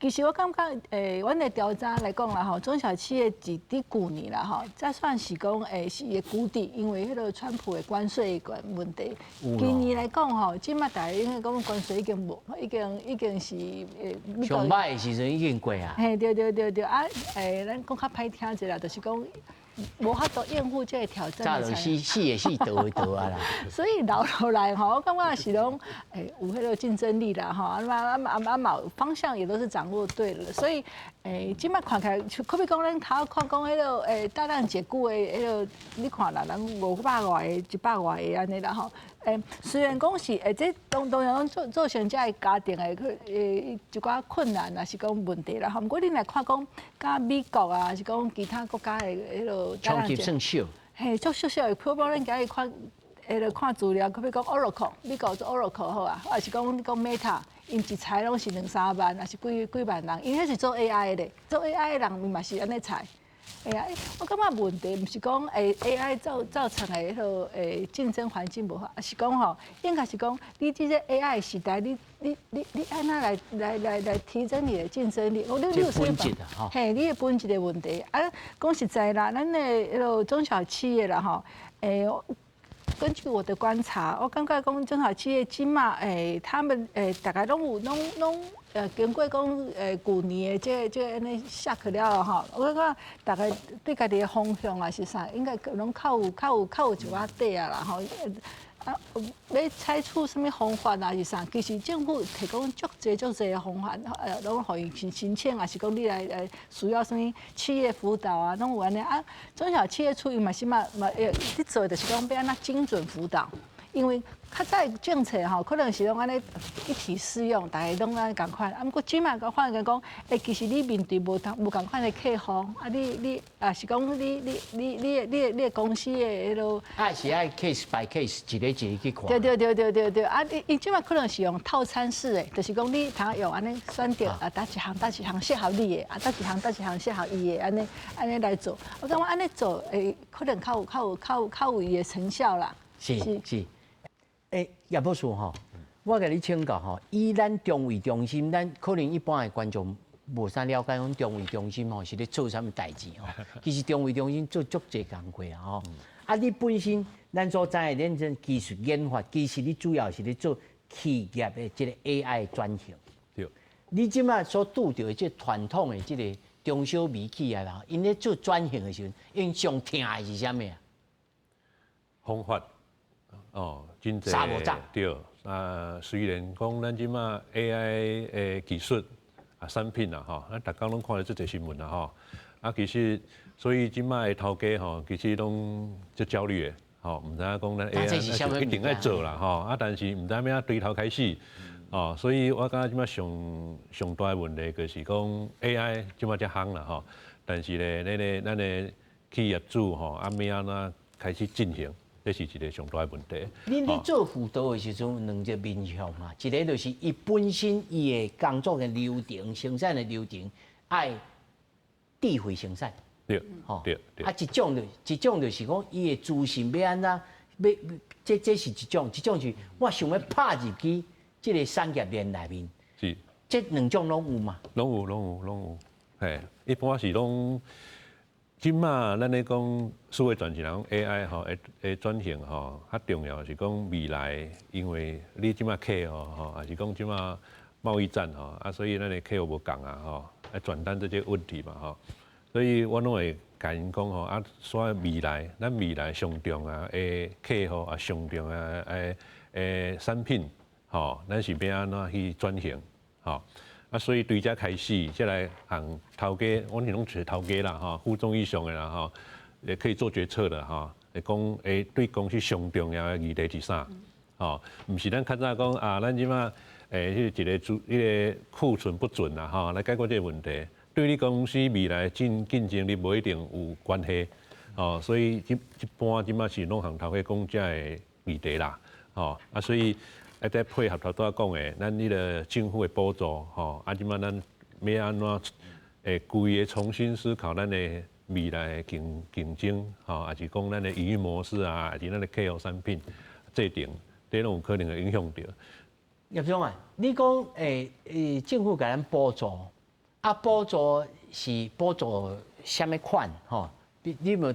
S4: 其實我感覺，阮的調查來講啦吼，中小企業佇舊年啦吼，才算是講，是伊的谷底，因為彼個川普的關稅的問題。今年來講吼，這馬大家應該講關稅已經無，已經是
S1: 上歹的時陣已經過啊。
S4: 嘿，對對對對，啊，咱講較歹聽一下，就是講無法度應付這個挑戰。
S1: 早就死死的死，倒的倒啊啦。
S4: 所以留落來吼，我感覺是攏有彼個競爭力啦吼，啊啊啊啊嘛方向也都是掌握對了，所以這馬看起來，可比講咱頭看講彼個大量解僱的彼個，你看啦，人500外个、100外个按呢啦吼。雖然講是這當然攏造成這個家庭的去一寡困難，抑是講問題啦吼。毋過你若看講，佮美國啊，是講其他國家的彼個
S1: 衝擊算小。
S4: 嘿，足小小的，比如講咱今日看，彼個看資料，可比講 Oracle，美國做 Oracle 好啊，抑是講你講 Meta，𪜶一裁攏是兩三萬，抑是幾幾萬人，𪜶彼是做 AI 的，做 AI 的人伊嘛是按呢裁。會啊，我感覺問題毋是講 AI 造成的彼個競爭環境無好，而是講吼，應該是講你這個 AI 時代，你按怎來提升你的競爭力？我你有
S1: 本質啊，吼，
S4: 嘿，你的本質的問題。啊，講實在啦，咱的彼個中小企業啦，吼，根據我的觀察，我感覺講中小企業這馬他們大概攏有攏經過講舊年的這個按呢 shock 了後吼，我感覺大家對家己的方向啊是啥，應該攏較有一寡底啊啦吼。啊，欲採取啥物方法啊是啥？其實政府提供足濟足濟的方法，攏予伊申請，抑是講你來需要啥物企業輔導啊，攏有按呢啊。中小企業處伊嘛是嘛嘛會咧做，就是講欲按怎精準輔導。因為較早的政策吼，可能是攏按呢一體適用，大家攏按呢仝款。啊，毋過這馬個發現講，其實你面對無仝款的客戶，啊，你啊是講你的公司的彼個，
S1: 啊是愛 case by case 一個一個去看。
S4: 對對對對對對，啊，伊這馬可能是用套餐式的，就是講你通用按呢選擇啊，佗一項佗一項適合你的，啊，佗一項佗一項適合伊的，按呢按呢來做。我感覺按呢做會可能較有伊的成效啦。
S1: 是是。欸，葉博士吼，我共你請教吼，以咱中衛中心，咱可能一般的觀眾無啥了解，講中衛中心吼是咧做啥物代誌吼？其實中衛中心做足濟工課啊吼。啊，你本身咱所知的，咱這技術研發，其實你主要是咧做企業的這個 AI 轉型。
S5: 對。
S1: 你這擺所拄著的這傳統的這個中小微企業啦，𪜶咧做轉型的時陣，𪜶上疼的是啥物啊？
S5: 方法。哦，真濟。
S1: 三無走。
S5: 對，啊，雖然講咱這擺 AI 的技術啊產品啊吼，咱逐工攏看著足濟新聞啊吼，啊其實所以這擺的頭家吼，其實攏足焦慮的，吼，毋知影講咱 AI 一定愛做啦吼，啊但是毋知欲按怎對頭開始，哦，所以我感覺這擺上上大的問題就是講 AI 這擺遮夯啦吼，但是咧，咱的企業主吼，啊欲按怎開始進行？這是一個上大的問題。
S1: 恁咧做輔導的時陣，有兩個面向嘛，一個就是伊本身伊的工作的流程、生產的流程，愛智慧生產。
S5: 對，對對。
S1: 啊，一種就是講，伊的資訊欲按怎，欲這是一種，一種是我想欲拍入去這個產業鏈內面。
S5: 是。
S1: 這兩種攏有嘛？
S5: 攏有，攏有，攏有。嘿，一般是攏。這馬咱咧講數位轉型，講 AI 吼，會轉型吼，較重要是講未來，因為你這馬客戶吼，抑是講這馬貿易戰吼，啊，所以咱的客戶無仝啊吼，愛轉單這些問題嘛吼，所以我攏會共𪜶講吼，啊，所以未來，咱未來上重要的客戶啊，上重要的產品吼，咱是欲按怎去轉型吼？啊，所以對這開始，才來向頭家，阮是攏揣頭家啦，吼，副總以上的啦，吼，也可以做決策的吼，會講會對公司上重要的議題是啥？吼，毋是咱較早講啊，咱這馬彼一個資彼個庫存不準啦，吼，來解決這個問題，對你公司未來競爭力無一定有關係，吼，所以一般這馬是攏向頭家講這个議題啦，吼，啊，所以。啊，再配合頭拄仔講的，咱彼個政府的補助，吼，啊，這馬咱欲按怎會規个重新思考咱的未來的競爭，吼，抑是講咱的營運模式啊，抑是咱的客戶產品制定，這攏有可能會影響著。
S1: 葉總啊，你講政府共咱補助，啊，補助是補助啥物款？吼，你無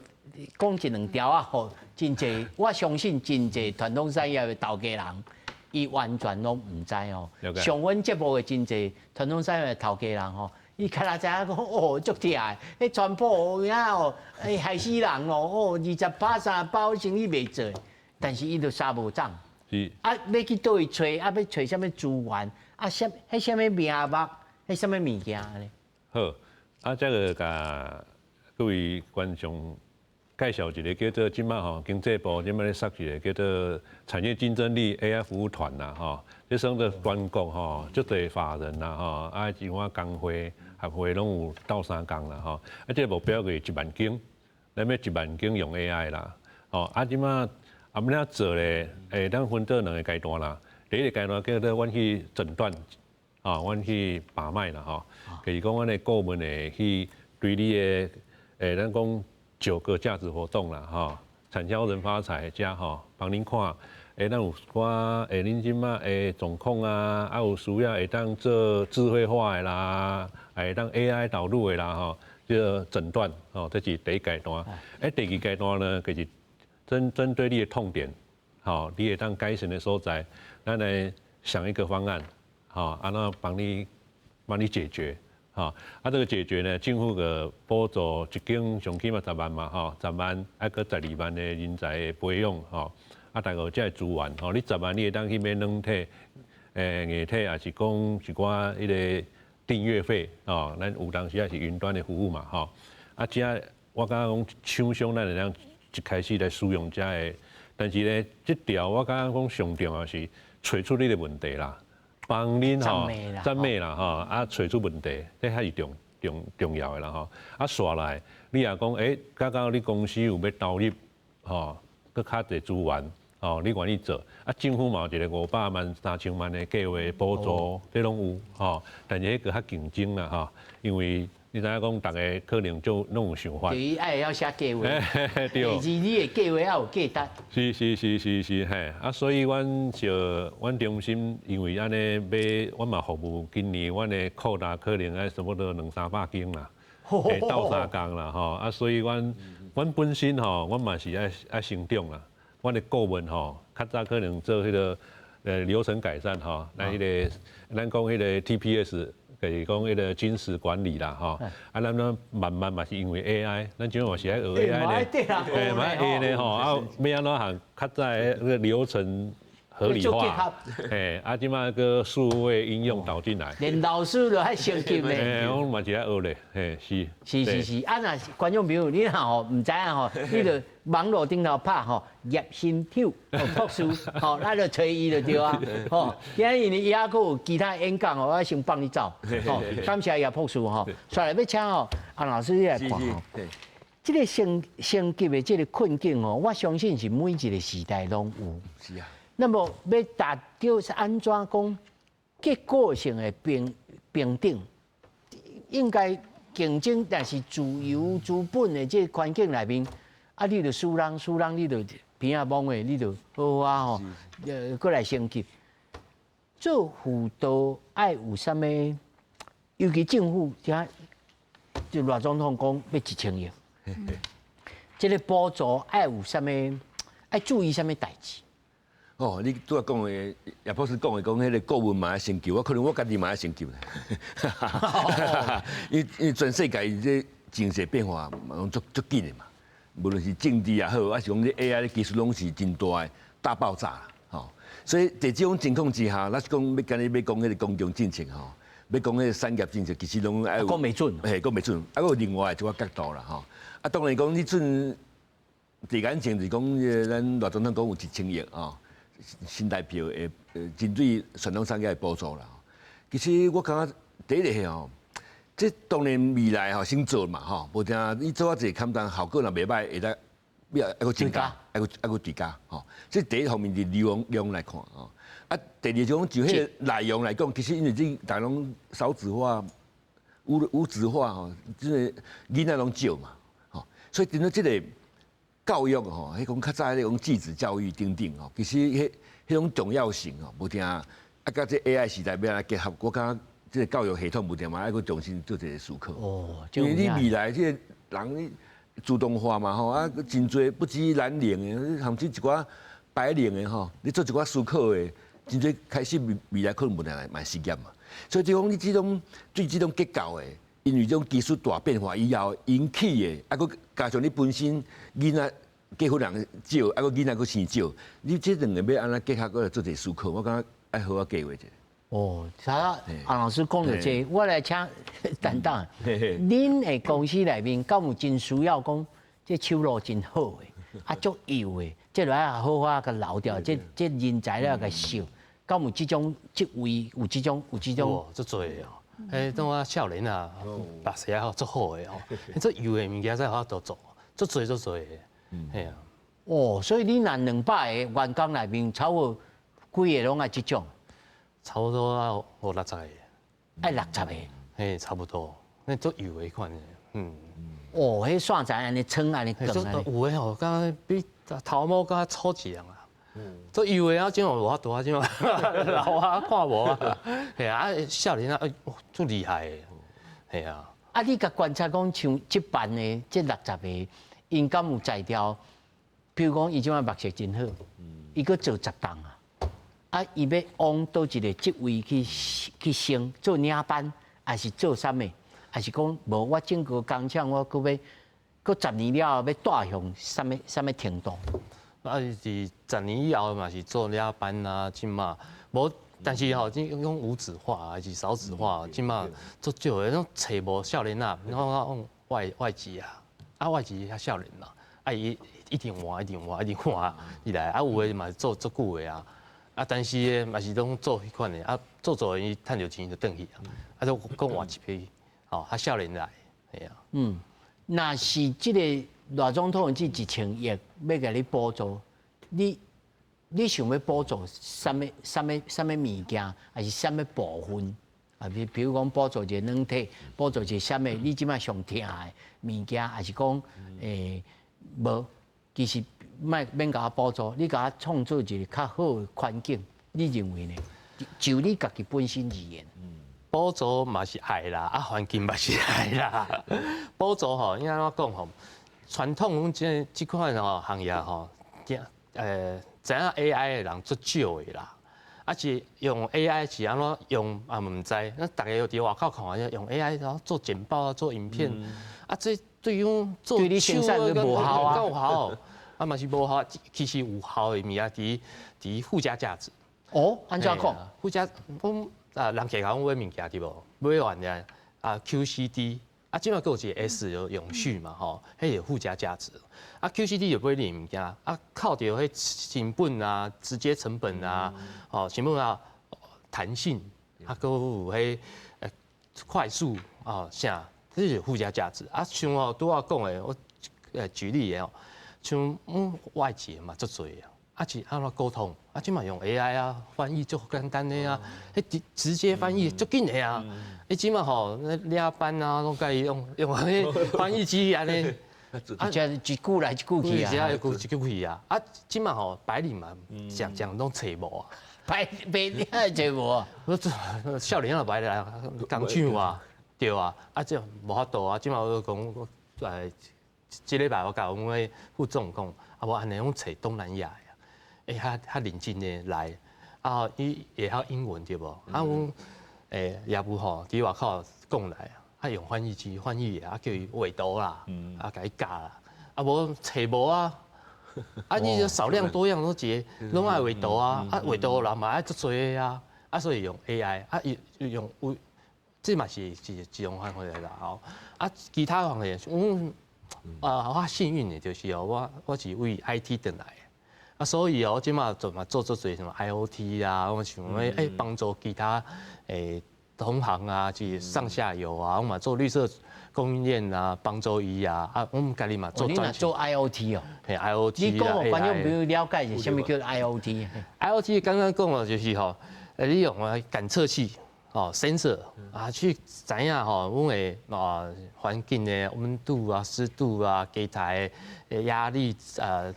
S1: 講一兩條啊？吼，真濟，我相信真濟傳統產業的頭家人，伊完全攏毋知哦。上阮節目的真濟傳統產業的頭家人吼，伊較若知影講哦，足疼的，彼川普有影哦，欸害死人哦，哦20%30%生意袂做，但是伊就三無總。
S5: 是。
S1: 啊，欲去佗位揣，啊，欲揣啥物資源，啊，啥彼啥物名目，彼啥物物件呢？
S5: 好，啊，這个共各位觀眾介紹一個叫做這馬吼經濟部這馬咧設一個叫做產業競爭力 AI 服務團啦吼，這算做全國吼足濟法人啦吼，啊，一寡工會協會攏有鬥相共啦吼，啊，這個目標就是1萬間，咱欲1萬間用 AI 啦，吼，啊，這馬啊欲按怎做咧？欸，咱分做兩個階段啦。第一個階段叫做阮去診斷，啊，阮去把脈啦吼，就是講阮的顧問會去對你的，欸，咱講九個價值活動啦，吼，產銷人發財遮吼，幫恁看，欸，咱有寡欸，恁這馬的狀況啊，啊有需要會當做智慧化的啦，會當 AI 導入的啦，吼，這個診斷，吼，這是第一階段。欸，第二階段呢，就是針對你的痛點，吼，你會當改善的所在，咱來想一個方案，吼，按怎幫你解決。吼，啊，這個解決呢，政府個補助一間上起碼十萬嘛，吼，十萬啊，閣12萬的人才的培養，吼，啊，大概有這个資源，吼，你十萬你會當去買軟體、硬體，抑是講一寡彼個訂閱費，吼，咱有當時也是雲端的服務嘛，吼，啊，這我感覺講廠商咱會當一開始來使用這个，但是呢，這條我感覺講上重要是揣出你的問題啦。幫恁吼，讚美啦吼，啊，揣出問題，這較是重要的啦吼。啊，紲來，你若講，欸，剛剛你公司有欲投入，吼，閣較濟資源，吼，你願意做，啊，政府嘛有一個500萬、3000萬的計劃補助，這攏有吼。但是彼個較競爭啦吼，因為你知影講，逐个可能就攏有想法。
S1: 對，愛會曉寫計劃。
S5: 對。
S1: 第二，你的計劃要有價值。
S5: 是是是是是嘿，啊，所以阮就阮中心因為按呢欲，阮嘛服務，今年阮的擴大可能愛差不多兩三百間啦，會鬥相共啦吼，啊，所以阮本身吼，阮嘛是愛愛成長啦，阮的顧問吼，較早可能做彼个流程改善吼，咱彼个咱講彼個 TPS。就是講彼个精實管理啦，吼，啊，咱咱慢慢嘛是因為 AI，咱這嘛是愛學 AI 呢，對，嘛愛學呢吼，啊，欲按怎行，較早的個流程合理化，嘿，啊，這馬閣數位應用導進來，
S1: 連老師都愛升級咧，
S5: 嘿，我嘛是愛學咧，嘿，是，
S1: 是是是，啊，若觀眾朋友，你若吼毋知影吼，你就網路頂頭拍吼葉新秀博士，吼，咱就揣伊就對啊，吼，今日因為伊猶閣有其他演講吼，我先放你走，吼，感謝葉博士吼，煞來欲請吼，洪老師你來看吼，這个升升級的這个困境吼，我相信是每一个時代攏有。
S2: 是啊。
S1: 那麼欲達到是按怎講結構性的平平等，應該競爭，但是自由資本的這个環境內面，啊，你就輸人輸人，你就邊仔摸的，你就好好啊吼，閣來升級。做輔導愛有啥物？尤其政府遮，就賴總統講欲1000億，這个補助愛有啥物？愛注意啥物代誌？
S2: 哦，你拄仔講的，葉博士講的，講彼个顧問嘛愛升級，我可能我家己嘛愛升級。因為全世界這情勢變化嘛攏足足緊的嘛，無論是政治也好，還是講這 AI 的技術攏是真大的大爆炸啦，吼。所以佇這種情況之下，咱是講欲今日欲講彼个公共政策吼，欲講彼个產業政策，其實攏愛有
S1: 講袂準，
S2: 嘿，講袂準，啊，閣有另外一個角度啦，吼。啊，當然講你陣第眼前是講，咱賴總統講有1000億吼。新台票會針對傳統產業的補助啦。其實我感覺第一个吼，這當然未來吼先做嘛吼，無定你做啊濟勘探效果若袂䆀，會當欲猶閣增加，猶閣猶閣追加吼。這第一方面是量量來看吼。啊，第二種就彼个內容來講，其實因為這逐家攏少子化、無子化吼，這個囡仔攏少嘛，吼，所以變做這个教育吼，彼講較早彼種繼子教育等等吼，其實彼彼種重要性吼，無定啊，佮這 AI 時代欲按怎結合，我感覺這个教育系統無定嘛愛閣重新做一个思考。
S1: 哦，
S2: 因為你未來這个人你自動化嘛吼，啊，真濟不止藍領的，甚至一寡白領的吼，你做一寡思考的，真濟開始未未來可能無定來嘛失業嘛。所以就講你這種對這種結構的。因為這種技術大變化以後引起的，啊，閣加上你本身囡仔結婚人少，啊，閣囡仔閣生少，你這兩个欲按怎結合，閣來做一个思考，我感覺愛好好計劃一下。
S1: 哦，啥？洪老師講著這，我來請擔當。恁的公司內面敢有真需要講，這手路真好的，啊，足幼的，這著愛好好共留著，這這人才了共收，敢有這種職位，有這種有這種？
S3: 足濟哦。欸，當我少年啊，白色啊，足好的吼，足幼的物件才有法度做，足濟足濟的，嘿啊。
S1: 哦，所以你若200个員工內面，超過幾个攏愛這種？
S3: 差不多啊，五六十个。
S1: 愛六十个？
S3: 嘿，差不多，那足幼的款的，嗯。
S1: 哦，彼線材按呢穿按呢捲。
S3: 有的吼，敢若比頭毛較粗一點啊。足幼的啊，這種無法度啊，這種老啊看無啊，嘿啊，少年啊，足厲害的，嘿啊。
S1: 啊，你共觀察講，像這班的這60个，𪜶敢有才調？比如講，伊這擺目色真好，伊閣做十檔啊，啊，伊欲往佗一个職位去去升，做領班，還是做啥物？還是講無？我整個工廠我閣欲閣十年了後欲帶向啥物啥物程度？
S3: 啊，是十年以後嘛是做領班啊，這馬無，但是吼，這講無紙化還是少子化，這馬足少的，攏揣無少年仔，你看講外外籍啊，啊外籍較少年啦，啊伊一定換，一定換，一定換伊來，啊有的嘛是做足久的啊，啊但是嘛是攏做彼款的，啊做做伊趁著錢就轉去啊，啊就閣換一批，吼較少年來，嘿啊。
S1: 嗯，若是這个賴總統這1000億欲共你補助，你你想欲補助啥物啥物啥物物件，還是啥物部分？啊，比如講補助一個軟體，補助一個啥物，你這擺上疼的物件，抑是講無，其實莫免共我補助，你共我創造一個較好的環境，你認為呢？就你家己本身而言，
S3: 補助嘛是愛啦，啊環境嘛是愛啦。補助吼，應該按怎講吼？傳統阮這款吼行業吼，知影 AI 的人足少的啦。啊是用 AI 是按怎用也毋知，那逐家佇外口看用 AI 然後做簡報啊，做影片，啊這對於做
S1: 對你生產都無效啊，
S3: 有效，啊嘛是無效，其實有效的物件佇附加價值。
S1: 哦，按怎講？
S3: 附加，講啊，人客共阮買物件對無？買完了啊 QCD，啊，這擺閣有一個 S 有永續嘛吼，彼有附加價值。啊 QCD 就買你物件，啊扣掉彼成本啊、直接成本啊，哦成本啊彈性，啊閣有彼快速啊啥，這是附加價值。啊像哦拄仔講的，我舉例的哦，像阮外籍嘛足濟啊。啊是按怎溝通？啊，這馬用 AI 啊，翻譯足簡單的啊，彼直接翻譯足緊的啊。你這馬吼，那領班啊，攏共伊用彼翻譯機按呢。
S1: 啊，這一句來一句去啊，
S3: 一句一句去啊。啊，這馬吼白領嘛，誠濟攏揣無啊。
S1: 白領也揣無啊。
S3: 我少年仔白來工廠啊，對啊，啊這無法度啊。這馬我講，這禮拜我共阮的副總講，啊無按呢，阮揣東南亞。欸，較較認真的來，啊，伊會曉英文對無？啊，阮業務吼佇外口講來，啊用翻譯機翻譯的，啊叫伊畫圖啦，啊共伊教啦，啊無揣無啊，啊你少量多樣攏一個，攏愛畫圖啊，啊畫圖人嘛愛足濟个啊，啊所以用 AI，啊用用這嘛是一種方法啦吼，啊其他方面，阮啊我幸運的就是哦，我是為 IT 轉來的。啊，所以哦，我這馬做嘛做做濟什麼 IOT 啊，我想欲幫助其他同行啊，去上下游啊，我嘛做綠色供應鏈啊，幫助伊啊，啊，我們家己嘛做
S1: 專做 IOT 哦，
S3: 嘿 IOT
S1: 你講予觀眾朋友了解是啥物叫 IOT？
S3: IOT 剛剛講了就是吼，你用啊感測器哦，sensor 啊，去知影吼，阮的啊環境的溫度啊、濕度啊、機台的壓力啊。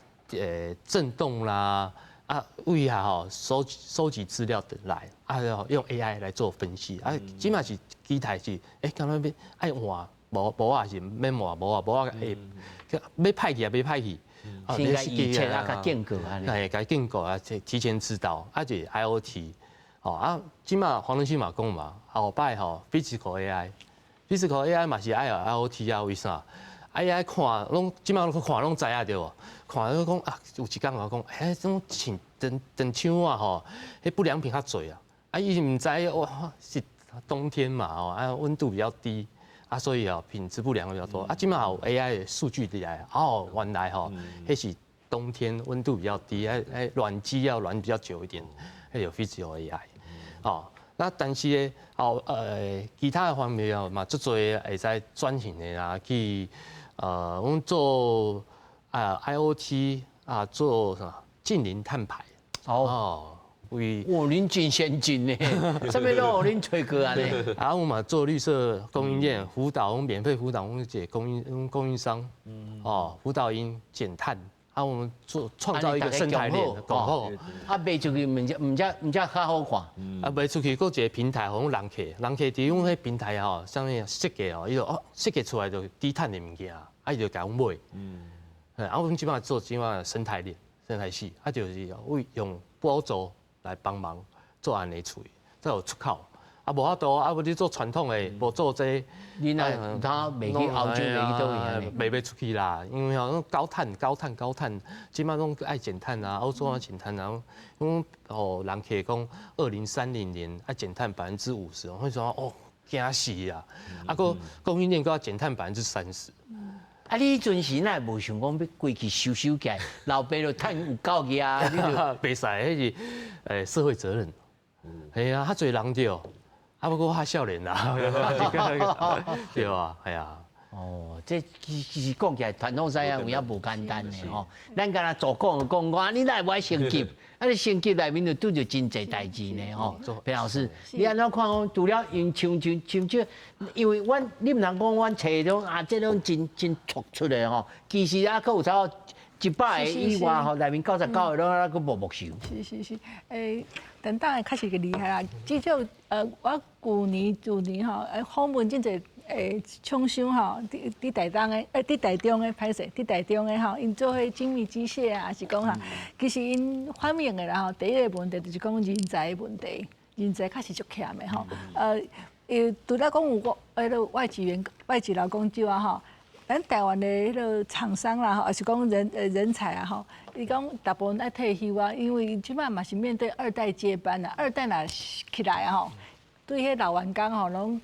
S3: 震動啦，啊，為下吼收集資料轉來，啊，用 AI 來做分析，啊，這馬是機台是，敢若欲愛換，無無啊是免換，無啊無啊，欲歹去啊欲歹去，
S1: 先共預測啊，共警告按呢，
S3: 嘿，共警告啊，提前知道，啊，就是 IOT，吼啊，這馬黃仁勳嘛講嘛，後擺吼 Physical AI，Physical AI 嘛是愛有 IOT 啊，為啥？AI 看攏這馬攏看攏知影對無？看攏講啊，有一工我講，欸，這種穿長長廠啊吼，彼不良品較濟啊，啊伊毋知哇是冬天嘛吼，啊溫度比較低，啊所以哦品質不良比較多。啊這馬有 AI 的數據佇來，哦原來吼，彼是冬天溫度比較低，愛暖機要暖比較久一點，彼有 Physical AI，哦。那但是咧，哦其他的方面哦嘛，足濟會使轉型的啦，去阮做啊 IOT 啊，做啥淨零碳排
S1: 哦，為哇，恁真先進呢，啥物攏予恁揣過按呢？
S3: 啊，阮嘛做綠色供應鏈輔導，阮免費輔導阮一個供應商，哦，輔導𪜶減碳。啊，我們做創造一個生態鏈，講好。
S1: 啊，賣出去毋才較好看。
S3: 啊，賣出去閣一個平台，予阮人客，人客佇阮彼平台吼，啥物設計哦，伊就哦設計出來就低碳的物件，啊，伊就共阮買。啊，阮這擺做這擺生態鏈、生態系，啊，就是為用補助來幫忙做按呢處理，才有出口。啊，無法度啊，無你做傳統的，無做這個，
S1: 你若他賣去歐洲，賣去佗位按呢？
S3: 賣袂出去啦，因為吼高碳、高碳、高碳，這擺攏愛減碳啊，歐洲愛減碳啊，阮哦人客講2030年愛減碳50%，我說哦驚死啊！啊，閣供應鏈閣要減碳30%。
S1: 啊，你彼陣時哪會無想講欲規氣收收起來，老爸就趁有夠去啊？你就
S3: 袂使，彼是社會責任。係啊，較濟人對。啊，不過較少年啦，對啊，係啊。
S1: 哦，這其實講起來，傳統產業有影無簡單的吼。咱敢若做講講，你哪會無愛升級？啊，你升級內面就拄著真濟代誌呢吼。裴老師，你按怎看講？除了𪜶像像像這，因為阮你毋通講阮揣種啊，這種真真突出的吼，其實啊，閣有差不多100個以外吼，內面99個攏啊閣無木受。
S4: 是是是，等等的確實個厲害啦。至少我舊年舊年吼，訪問真濟廠商吼，佇台東的，佇台中的，歹勢，佇台中的吼，𪜶做彼精密機械啊，抑是講哈，其實𪜶反映的啦吼，第一個問題就是講人才的問題，人才確實足欠的吼。除了講有我彼个外籍勞工之外吼，咱台灣的彼个廠商啦吼，抑是講人才啊吼，伊講大部分愛退休啊，因為這擺嘛是面對二代接班啊，二代若起來吼，對彼老員工吼，攏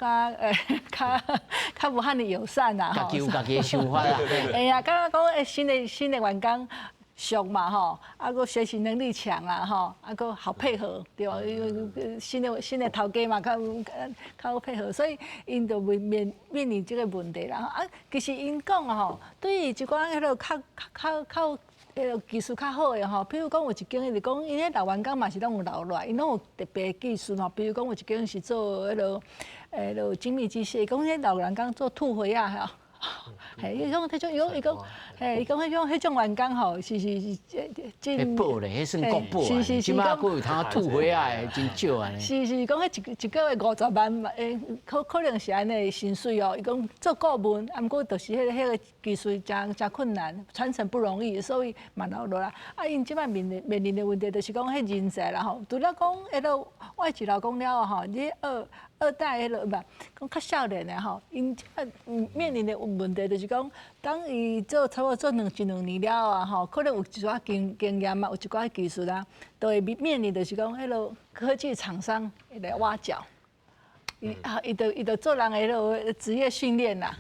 S4: 較無遐爾友善啦
S1: 吼。家己有家己的想法啦。
S4: 會啊，感覺講新的員工俗嘛吼，啊閣學習能力強啊吼，啊閣好配合對吧？因為新的頭家嘛，較好配合，所以𪜶就面臨這個問題啦。啊，其實𪜶講吼，對於一寡彼个較彼个技術較好的吼，比如講有一間就是講，𪜶彼老員工嘛是攏有留落來，𪜶攏有特別技術吼。比如講有一間是做彼个精密機械，講彼老員工做吐火仔吼。嘿，伊講彼種，伊講伊講，嘿，伊講彼種員工吼，是是是，
S1: 真。寶咧，彼算國寶啊！這擺閣有通吐火仔的，真少按呢。
S4: 是是，講彼一個月50萬，可能是按呢薪水哦。伊講做顧問，啊，毋過就是彼個技術誠誠困難，傳承不容易，所以嘛留落來。啊，𪜶這擺面臨的問題就是講彼人才啦吼。除了講彼个外籍勞工了後吼，你二代彼个毋講較少年的吼，𪜶這擺面臨的問題就是講，當伊做差不多做一兩年了啊吼，可能有一寡經驗嘛，有一寡技術啊，都會面臨就是講，彼个科技廠商會來挖角。伊啊，伊就做人的彼个職業訓練啦，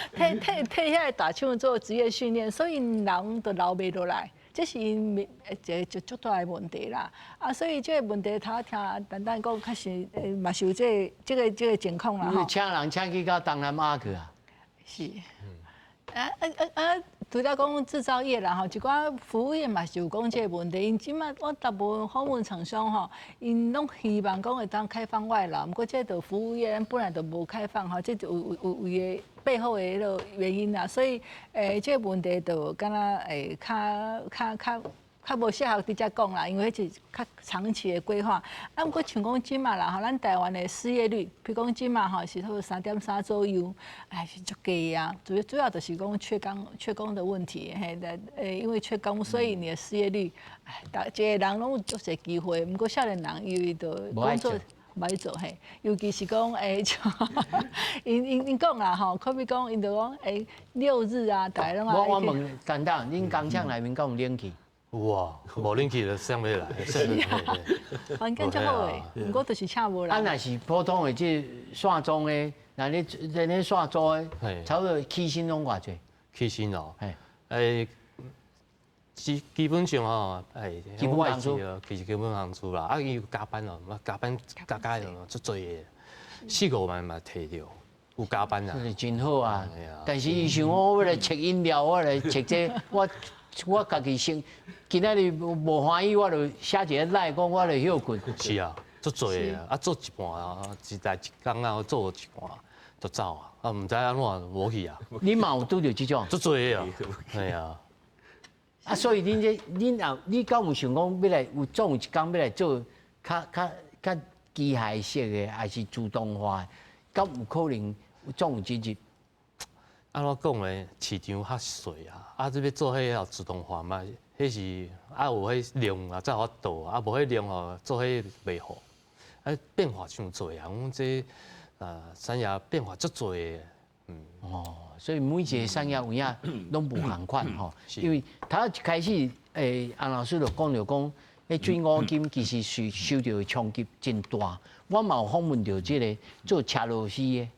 S4: 替遐個大廠做職業訓練，所以人就留袂落來。這是𪜶面一個足大的問題啦。啊，所以這個問題頭聽陳等講，確實嘛是有這個情況啦吼。
S1: 請人請去到東南亞去啊？
S4: 是。啊啊啊啊！除了講製造業啦吼，一寡服務業嘛是有講這個問題。𪜶這擺我大部分訪問廠商吼，𪜶攏希望講會當開放外勞，毋過這就服務業咱本來就無開放吼，這就有伊的背後的彼個原因啦。所以這個問題就敢若會較無適合佇遮講啦，因為彼是較長期的規劃。啊，毋過像講這擺啦吼，咱台灣的失業率，比如講這擺吼是差不多3.3左右，哎是足低啊。主要就是講缺工的問題，嘿，因為缺工，所以你的失業率，哎，逐一個人攏有足濟機會，毋過少年人因為就工作無愛做嘿，尤其是講𪜶講啦吼，可比講𪜶就講六日啊，逐家攏愛。
S1: 我問陳董，恁工廠內面敢有冷氣？
S3: 有啊，無冷氣就上袂來。
S4: 環境足好的，毋過就是請無人。
S1: 啊，若是普通的這線裝的，若你咧線組的，差不多起薪攏偌濟？
S3: 起薪哦，基本上吼，
S1: 基本工資，
S3: 其實基本工資啦，啊，伊有加班哦，加班加加的足濟的，四五萬嘛提著，有加班啊。
S1: 是真好啊，但是伊想我欲來切飲料，我來切這個，我家己先，今仔日無歡喜，我就寫一个賴講，我就歇睏。
S3: 是啊，足濟啊，啊做一半啊，一日一工啊，做一半就走啊，啊毋知按怎無去啊。
S1: 你嘛有拄著這種？
S3: 足濟啊，係啊。
S1: 啊，所以恁這恁也你敢有想講欲來有總有一工欲來做較機械式的，抑是自動化的？敢有可能總有這日？
S3: 按怎講咧？市場較細啊，啊，這欲做彼个自動化嘛，彼是啊有彼量啊，才有法度啊，無彼量吼，做彼袂好。啊，變化傷濟啊，阮這產業變化足濟的，嗯。
S1: 哦，所以每一個產業有影攏無仝款吼，因為頭一開始，洪老師就講著講，彼水五金其實受著的衝擊真大。我嘛有訪問著這個做車螺絲的，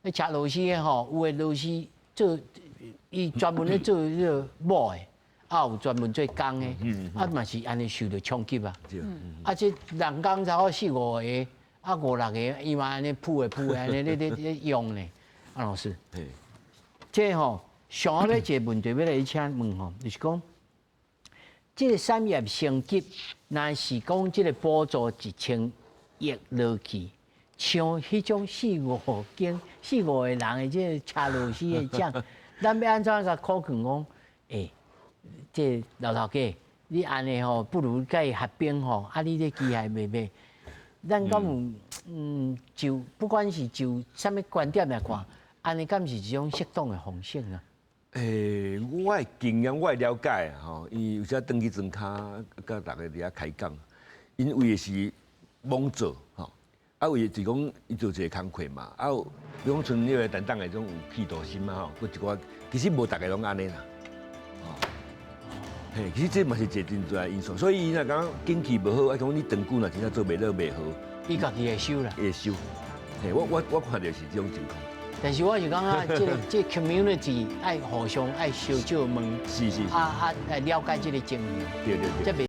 S1: 彼車螺絲的吼，有的螺絲做，伊專門咧做彼個母的，啊有專門做公的，啊嘛是按呢受著衝擊啊。啊，這人工差不多四五個，啊五六個，伊嘛按呢鋪的鋪的按呢咧用呢。洪老師，這吼上後尾一個問題欲來請問吼，就是講，這個產業升級，若是講這個補助1000億落去，像彼種四五間四五個人的這個車螺絲的廠，咱欲按怎共苦勸講？欸，這個老頭家，你按呢吼，不如共伊合併吼，啊，你這機械賣賣，咱敢有就不管是就啥物觀點來看，按呢敢是一種適當的方式啊？
S2: 欸，我的經驗，我的了解吼，伊有時轉去莊跤，佮逐家佇遐開講，𪜶為的是罔做吼，啊為的就是講伊做一个工課嘛，啊，比如講像彼个陳董的種有企圖心啊吼，閣一寡，其實無逐个攏按呢啦，吼，嘿，其實這嘛是一個真重要因素，所以伊若講景氣無好，啊講你長久若真正做袂落袂好，
S1: 伊家己會收啦，
S2: 會收，嘿，我看著是這種情況。
S1: 但是我是感覺這個 community 愛互相愛相借問，啊啊來了解這個情形。
S2: 對對對。